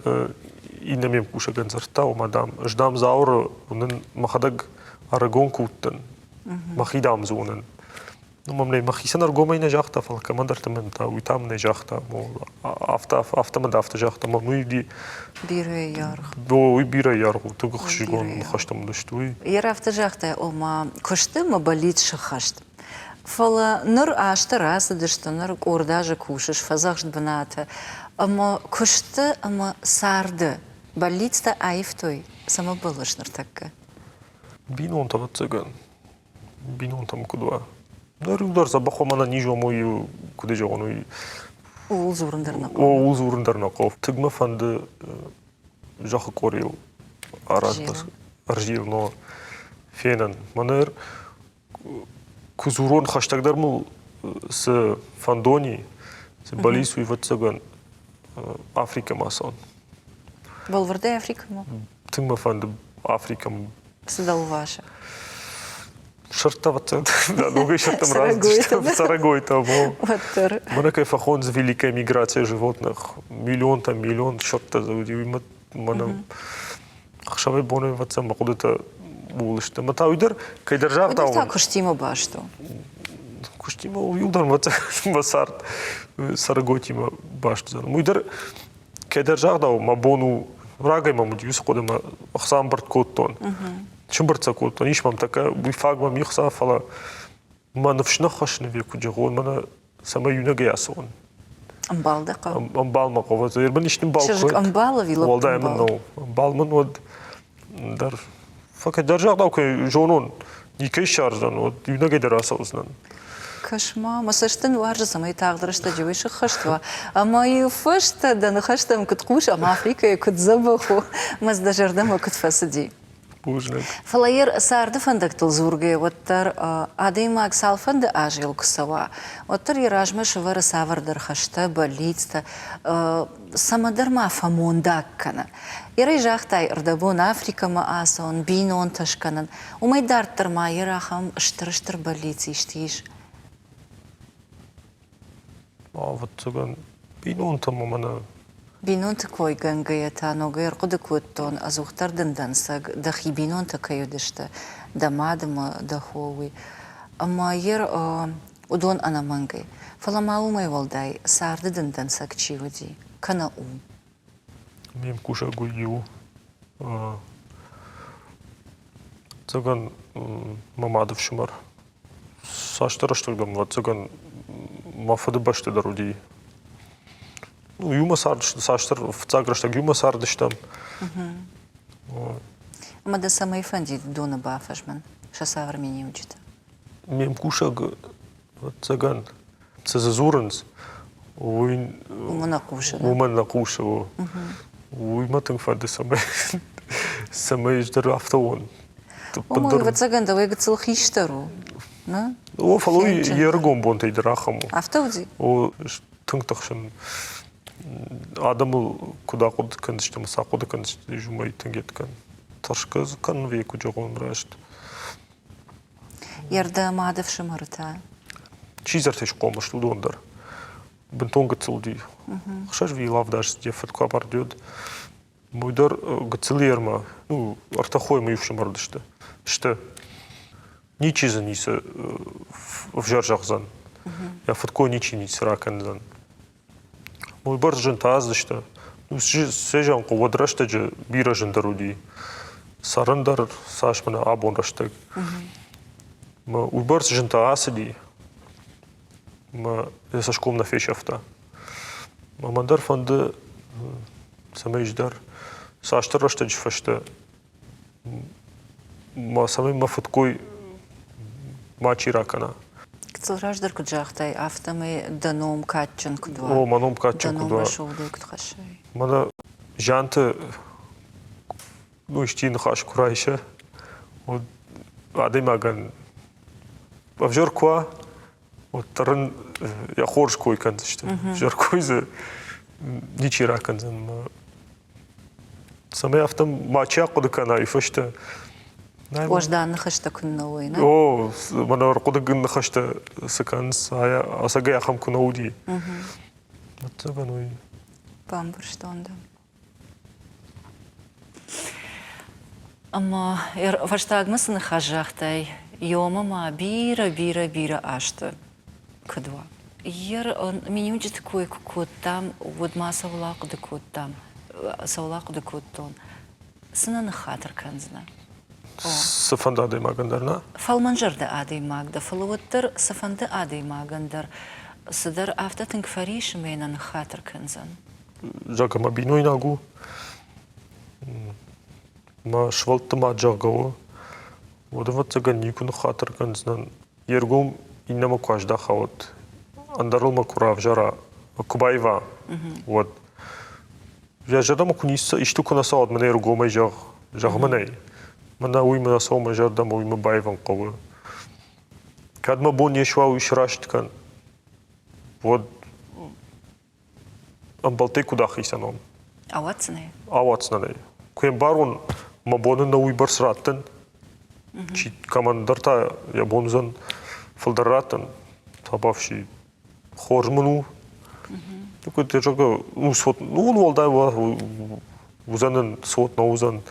B: иннӕ ме мкусӕгӕн дзырдта, ома, дам, ӕз, дам, Зауыры уынын мӕхӕдӕг ӕрыгон куы уыдтӕн, мӕхи, дам, дзы уынын. Ну, мӕм мӕхицӕн ӕргомӕй нӕ загъта, фӕлӕ кӕмӕндӕрты мын та уый та мын нӕ загъта. Афтӕ, афтӕ мын афтӕ загъта, мӕ уый
A: Бирӕ аргъ.
B: Уый бирӕ аргъ у, тынг ӕхсызгон ныхӕстӕ мын сты уый.
A: Йер афтӕ загътай, ома куысты мӕ бӕллиц сыххӕст. Фӕлӕ ныр азтӕ рацыдысты, ныр къорд азы кусыс фӕдзӕхст бынаты ӕмӕ куысты ӕмӕ царды бӕллицтӕ аивтой, цӕмӕ бӕллыс ныртӕккӕ?
B: Бинонтӕ, ӕвӕццӕгӕн, бинонтӕм куыд уа. Ныр иу дӕр дзӕбӕх уа, мӕнӕ низ уӕм, уый куыд зӕгъон, уый
A: Ууыл дзурын дӕр нӕ хъӕуы.
B: Ууыл дзурын дӕр нӕ хъӕуы. Тынг мӕ фӕнды зӕххы къорийыл аразын, ӕрзилын, но фенын. Мӕнӕ куы дзурон, хӕстӕгдӕр мыл цы фӕндон и, цы бӕллиц, уый, ӕвӕццӕгӕн, Африкӕмӕ ацӕуын.
A: Бӕлвырдӕй Африкӕмӕ?
B: Тынг мӕ фӕнды Африкӕмӕ.
A: Цы дӕ лвасы?
B: Сырдтӕ, ӕвӕццӕгӕн, ногӕй сырдтӕм рацыдысты. Цӕрӕгойтӕ.
A: Уӕддӕр.
B: Мӕнӕ кӕй фӕхонынц великая миграция животных. Миллионтӕ, миллион сырдтӕ дзы уыди. Уый мӕнӕ ӕхсӕвӕй-бонӕй ӕвӕццӕгӕн мӕ хъуыдытӕ ууыл сты. Ӕмӕ та уый дӕр кӕйдӕр загъдау.
A: Уый дӕр та куыстимӕ баст у.
B: Куыстимӕ иу дӕр мӕ цард цӕрӕгойтимӕ баст уыдзӕн. Уый дӕр кӕйдӕр загъдау мӕ бон у рагӕй мӕм уыди уыцы хъуыды мӕ ӕхца ӕмбырд кодтон. Сымбырд сӕ кодтон, ис мӕм тӕккӕ уый фаг мӕм ӕхца, фӕлӕ мӕ ныфс ныххӕссыны век куыд зӕгъон, мӕнӕ цӕмӕй иунӕгӕй ацӕуон.
A: Ӕмбал дӕ хъӕуы?
B: Ӕмбал мӕ хъӕуы. Мын исты ӕмбал
A: Чызг ӕмбал ӕви лӕппу
B: Уӕлдай мын нӕу. Ӕмбал мын уӕд дӕр фӕкӕддӕр загъдау кӕй зонон, никӕй ссардзӕн, уӕд иунӕгӕй дӕр ацӕудзынӕн.
A: Кӕс-ма, мӕ цӕст дын уарзы, цӕмӕй тагъд рӕстӕджы уый сыххӕст уа. Ӕмӕ-иу фӕстӕ дӕ ныхӕстӕм куыд хъус ӕмӕ Африкӕйы куыд дзӕбӕх у, мӕ дӕ зӕрдӕмӕ куыд фӕцыди.
B: Бузныг.
A: Фӕлӕ йе царды фӕндӕгтыл дзургӕйӕ, уӕддӕр адӕймаг цалфӕнды азы йыл куы цӕуа, уӕддӕр йӕ размӕ сӕвӕры цавӕрдӕр хӕстӕ, бӕллицтӕ, цӕмӕдӕр ма фӕмондаг кӕны. Ерӕй загътай, ӕрдӕбон Африкӕмӕ ацӕуын, бинонтӕ скӕнын. Уымӕй дарддӕр ма йӕ ахӕм стыр-стыр бӕллиц исты ис?
B: Ӕвӕццӕгӕн, бинонтӕм мӕнӕ
A: Бинонты койгӕнгӕйӕ та ногӕй ӕрхъуыды кодтон, ӕдзухдӕр дын дӕнцӕг дӕхи бинонтӕ кӕй уыдысты, дӕ мад ӕмӕ дӕ хо, уый. Ӕмӕ йер уыдон ӕнӕмӕнгӕй. Фӕлӕ ма уымӕй уӕлдай царды дын дӕнцӕг чи уыди, кӕнӕ у?
B: Ме мкусӕг уый иу. Ӕцӕгӕн мӕ мады фсымӕр. Цасдӕр рӕстӕг дӕм, ӕвӕццӕгӕн, мӕ фыдыбӕсты дӕр уыди. Ну, иумӕ цардысты, цасдӕр фыццаг рӕстӕг иумӕ цардыстӕм.
A: Ӕмӕ дӕ цӕмӕй фӕндид доны бафӕзмын, сӕ цавӕр миниуджытӕ?
B: Ме мкусӕг, ӕвӕццӕгӕн, цы дзы дзурынц, уый
A: уымӕ нӕ хъусы.
B: Уымӕн нӕ хъусы. Уый мӕ тынг фӕнды, цӕмӕй цӕмӕй ӕз дӕр афтӕ уон.
A: Уымӕ, ӕвӕццӕгӕн, дӕуӕй гыццыл хистӕр у. Нӕ?
B: О, фӕлӕ уый йе рыгон бонтӕй дӕр ахӕм у.
A: Афтӕ уыди?
B: О, тынг тыхсын. Адӕмыл куыд ахъуыды кӕндзысты ӕмӕ цы ахъуыды кӕндзысты, уымӕй тынг йед кӕн. Тӕрсгӕ дзы кӕнын вӕййы, куыд зӕгъон раст.
A: Йе рдӕ мады фсымӕры та?
B: Чидзӕртӕ схъомыл сты уыдон дӕр. Бынтон гыццыл уыди. Хсӕз вил авдаст йӕ фыд куы амарди, уӕд уый дӕр гыццыл ермӕ, ну, ӕртӕ хойы ма иу фсымӕр уыдысты. Сты. Ничи дзы ницы ӕвзӕр зӕгъдзӕн. Йӕ фыдкой ничи ницы ракӕндзӕн. Уыйбӕрц зынтӕ ацыдысты. Сезон уӕд рӕстӕджы бирӕ зындӕр уыди. Цӕрын дӕр цас мӕнӕ абон рӕстӕг. Уыйбӕрц зынтӕ ацыди, мӕ йӕ цӕсгом нӕ фесӕфта. Мӕн дӕр фӕнды, цӕмӕй ӕз дӕр цасдӕр рӕстӕджы фӕстӕ цӕмӕй мӕ фыдкой мачи ракӕна.
A: Гыццыл раздӕр куыд загътай, афтӕмӕй дӕ ном кадджын куыд уа.
B: О, мӕ ном кадджын куыд уа.
A: Дӕ ном рӕсугъдӕй куыд хӕссай.
B: Мӕнӕ зианты ну, исчи ныхас куы райса, уӕд адӕймагӕн ӕвзӕр куы уа, Уӕддӕр ын йӕ хорз кой кӕндзысты. Ӕвзӕр кой дзы ничи ракӕндзӕн. Цӕмӕй афтӕ мачи ахъуыды кӕна уый фӕстӕ.
A: Уӕздан ныхӕстӕ куыннӕ уой, нӕ?
B: О, мӕнӕ ӕрхъуыдыгын ныхӕстӕ цы кӕнынц, ӕцӕгӕй ахӕм куы нӕ уыди. Ӕцӕгӕн уый.
A: Бамбӕрстон дӕ. Ӕмӕ фӕстагмӕ цы ныхас загътай, ёмӕ ма бирӕ, бирӕ, бирӕ азты куыд уа? Йе миниуджыты кой куы кодтам, уӕд ма цӕуыл ахъуыды кодтам, цӕуыл ахъуыды кодтон, цы нӕ ныххатыр кӕндзынӕ?
B: Цыфӕнды адӕймагӕн дӕр нӕ?
A: Фӕлмӕнзӕрдӕ адӕймаг дӕ, фӕлӕ уӕддӕр цыфӕнды адӕймагӕн дӕр цыдӕр афтӕ тынг фӕрисы мӕ нӕ ныххатыр кӕндзӕн.
B: Зӕгъгӕ, мӕ бинойнаг у, мӕ сывӕллӕтты мад, зӕгъгӕ, у, уӕд, ӕвӕццӕгӕн, никуы ныххатыр кӕндзынӕн. Йе ргом иннӕмӕ куы аздӕха, уӕд ӕндӕрыл мӕ куы равзара, куы баива, уӕд. Йӕ зӕрдӕмӕ куы ницы, исты куы нӕ цӕуа, уӕд мын ӕй ӕргомӕй зӕгъ, зӕгъ мын ӕй. Мӕнӕ уый мӕ цӕуы мӕ зӕрдӕмӕ, уый мӕ баивын хъӕуы. Кӕд мӕ бон не суа, уый сраст кӕн, уӕд ӕмбӕлттӕй куыд ахицӕн уон?
A: Ауадздзынӕ?
B: Ауадздзынӕн ӕй. Куы ӕмбарон, мӕ боны нӕ уыйбӕрц раттын, чи кӕмӕндӕр та йӕ бон уыдзӕн фылдӕр раттын, табафси хорз мын у. Куыд зӕгъгӕ, ну, цот, ну, уӕлдай уыдзӕн ын цот нӕ уыдзӕн.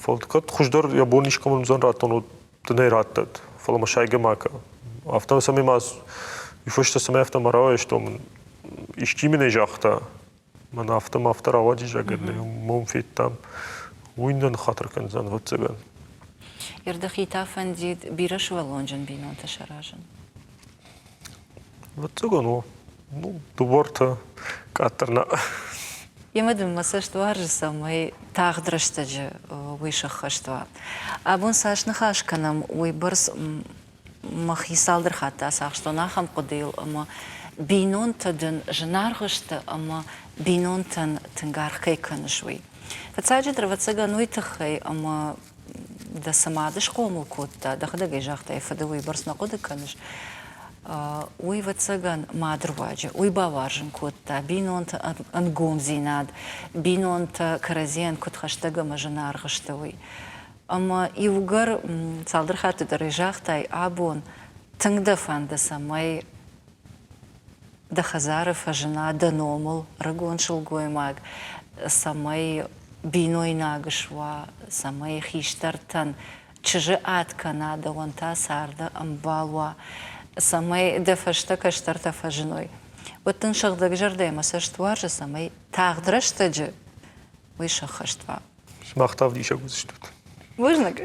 B: Фӕлӕ кӕд хуыздӕр йӕ бон искӕмӕн уыдзӕн раттон, уӕд дын ӕй раттӕд, фӕлӕ мӕ сайгӕ ма кӕ. Афтӕ цӕмӕй ма уый фӕстӕ цӕмӕй афтӕ ма рауайстон, исчи мын ӕй загъта, мӕн афтӕ ма афтӕ рауади, зӕгъгӕ, мом федтам, уый нӕ ныххатыр кӕндзӕн, ӕвӕццӕгӕн.
A: Дӕхи та фӕндид бирӕ сывӕллонджын бинонтӕ саразын?
B: Ӕвӕццӕгӕн, о. Ну, дыууӕртӕ къаддӕр нӕ.
A: Емӕ дын мӕ цӕст уарзы, цӕмӕй тагъд рӕстӕджы уый сӕххӕст уа. Абон цас ныхас кӕнӕм, уыйбӕрц мӕхи цалдӕр хатты ацахстон ахӕм хъуыдыйыл, ӕмӕ бинонтӕ дын зынаргъ сты ӕмӕ бинонтӕн тынг аргъ кӕй кӕныс, уый. Фыццаджыдӕр, ӕвӕццӕгӕн, уый тыххӕй, ӕмӕ дӕ цы мад схъомыл кодта, дӕхӕдӕг ӕй загътай, фыды уыйбӕрц нӕ хъуыды кӕныс, уый, ӕвӕццӕгӕн, мады руаджы. Уый бауарзын кодта бинонты ӕнгомдзинад, бинонтӕ кӕрӕдзийӕн куыд хӕстӕг ӕмӕ зынаргъ сты, уый. Ӕмӕ иугӕр цалдӕр хатты дӕр ӕй загътай, абон тынг дӕ фӕнды, цӕмӕй дӕ хӕдзары фӕзына дӕ номыл ӕрыгон сылгоймаг, цӕмӕй бинойнаг суа, цӕмӕй хистӕртӕн чызджы ад кӕна, дӕуӕн та царды ӕмбал уа, цӕмӕй дӕ фӕстӕ кӕстӕртӕ фӕзыной. Уӕд дын сыгъдӕг зӕрдӕ мӕ цӕст уарзы, цӕмӕй тагъд рӕстӕджы уый сӕххӕст уа.
B: Сымах та ӕвдисӕг уыдзыстут.
A: Бузныг.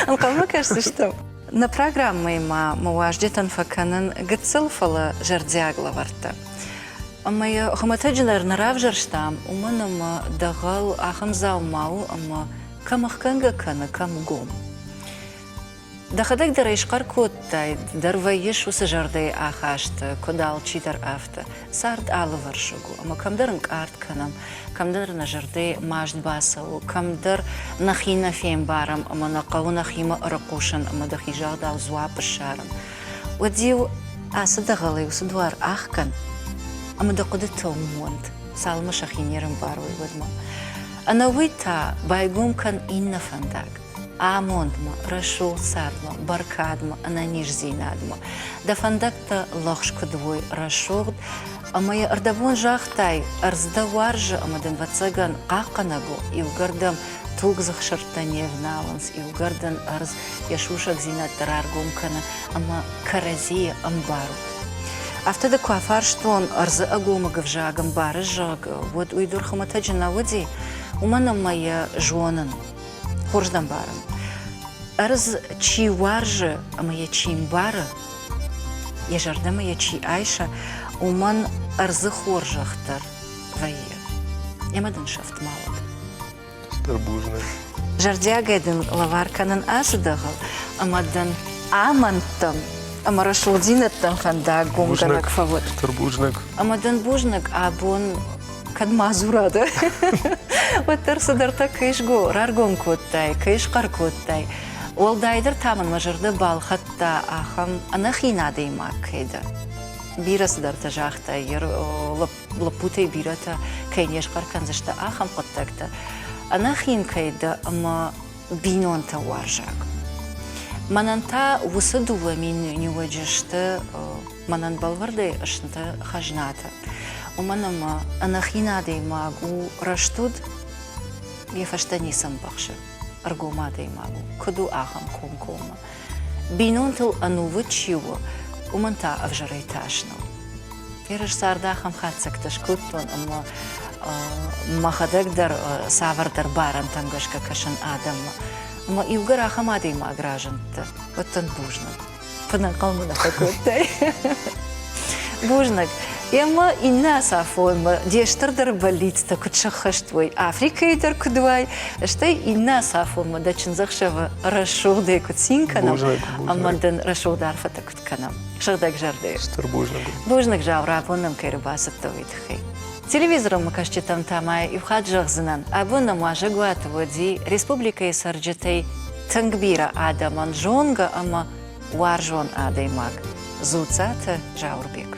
A: Ӕнхъӕлмӕ кӕсдзыстӕм. Нӕ программӕйы ма мӕ уазджытӕн фӕкӕнын гыццыл, фӕлӕ зӕрдиаг лӕвӕрттӕ. Ӕмӕ йӕ хуымӕтӕджы дӕр нӕ равзӕрстам, уымӕн ӕмӕ дӕгъӕл ахӕм дзаума у, ӕмӕ кӕм ӕхгӕнгӕ кӕны, кӕм гом. Дӕхӕдӕг дӕр ӕй схъӕр кодтай, дӕр вӕййыс уыцы зӕрдӕйы ахасты, куыд алчидӕр, афтӕ. Цард алывӕрсыг у, ӕмӕ кӕмдӕр ӕнкъард кӕнӕм, кӕмдӕр нӕ зӕрдӕйы маст бацӕуы, кӕмдӕр нӕхи нӕ фембарӕм ӕмӕ нӕ хъӕуы нӕхимӕ ӕрыхъусын ӕмӕ дӕхи загъдау дзуапп ссарын. Уӕд-иу ацы дӕгъӕлӕй уыцы дуар ӕхгӕн ӕмӕ дӕ хъуыдытӕ уым уӕнт, цалынмӕ сӕхи не рӕмбарой, уӕдмӕ. Ӕнӕуый та байгом кӕн иннӕ фӕндаг. Амондмӕ, рӕсугъд цардмӕ, бӕркадмӕ, ӕнӕниздзинадмӕ. Дӕ фӕндӕгтӕ лӕгъз куыд уой, рӕсугъд, ӕмӕ йӕ ӕрдӕбон загътай, ӕрдз дӕ уарзы ӕмӕ дын, ӕвӕццӕгӕн, хъахъхъӕнӕг у, иугӕр дӕм тугдзых сырдтӕ не вналынц, иугӕр дын ӕрдз йӕ сусӕгдзинӕдтӕ раргом кӕны ӕмӕ кӕрӕдзийы ӕмбарут. Афтӕ дӕ куы афарстон, ӕрдзы ӕгомыг ӕвзаг ӕмбарыс, зӕгъгӕ, уӕд уый дӕр хуымӕтӕджы нӕ уыди, уымӕн ӕмӕ йӕ зонын. Хорз дӕ ӕмбарын. Ӕрдз чи уарзы ӕмӕ йӕ чи мбары, йӕ зӕрдӕмӕ йӕ чи айсы, уымӕн ӕрдзы хорзӕх дӕр вӕййы. Ӕмӕ дын сӕфт ма уӕд.
B: Стыр бузныг.
A: Зӕрдиагӕй дын лӕвар кӕнын ацы дӕгъӕл ӕмӕ дын амӕндтӕм ӕмӕ рӕсугъддзинӕдтӕм фӕндаг гомгӕнӕг фӕуӕд.
B: Стыр бузныг.
A: Ӕмӕ дын бузныг абон кӕд ма дзура дӕ, уӕддӕр цыдӕртӕ кӕй сго раргом кодтай, кӕй схъӕр кодтай. Уӕлдайдӕр та мын мӕ зӕрдӕ балхӕдта ахӕм ӕнӕхин адӕймаг кӕй дӕ. Бирӕ цыдӕртӕ загътай, лӕппутӕй бирӕтӕ кӕй не схъӕр кӕндзысты, ахӕм хъуыддӕгтӕ. Ӕнӕхин кӕй дӕ ӕмӕ бинонтӕ уарзаг. Мӕнӕн та уыцы дыууӕ миниуӕджы сты мӕнӕн бӕлвырдӕй сты хӕзнатӕ. Уымӕн ӕмӕ ӕнӕхин адӕймаг у рӕстуд, йӕ фӕстӕ ницы ӕмбӕхсы, ӕргом адӕймаг у, куыд у ахӕм комкоммӕ. Бинонтыл ӕнувыд чи у, уымӕн та ӕвзӕрӕй тас нӕу. Ерыс царды ахӕм хатдзӕгтӕ скодтон, ӕмӕ мӕхӕдӕг дӕр цавӕрдӕр барӕнтӕм гӕсгӕ кӕсын адӕммӕ. Ӕмӕ иугӕр ахӕм адӕймаг разындтӕ, уӕд дын бузныг. Фыдӕнхъӕл мын нӕ фӕкодтай. Бузныг. Ӕмӕ иннӕ ацафонмӕ де стырдӕр бӕллицтӕ куыд сӕххӕст уой, Африкӕйы дӕр куыд уай, стӕй иннӕ ацафонмӕ дӕ чындзӕхсӕвы рӕсугъдӕй куыд цин кӕнӕм ӕмӕ дын рӕсугъд арфӕтӕ куыд кӕнӕм. Сыгъдӕг зӕрдӕйы.
B: Стыр бузныг.
A: Бузныг, Зауыр, абон нӕм кӕй ӕрбацыдтӕ, уый тыххӕй. Телевизоры кӕсджытӕм та ма иу хатт зӕгъдзынӕн, абон нӕм уазӕгуаты уыди республикӕйы цӕрджытӕй тынг бирӕ адӕмӕн зонгӕ ӕмӕ уарзон адӕймаг Дзуццаты Зауырбег.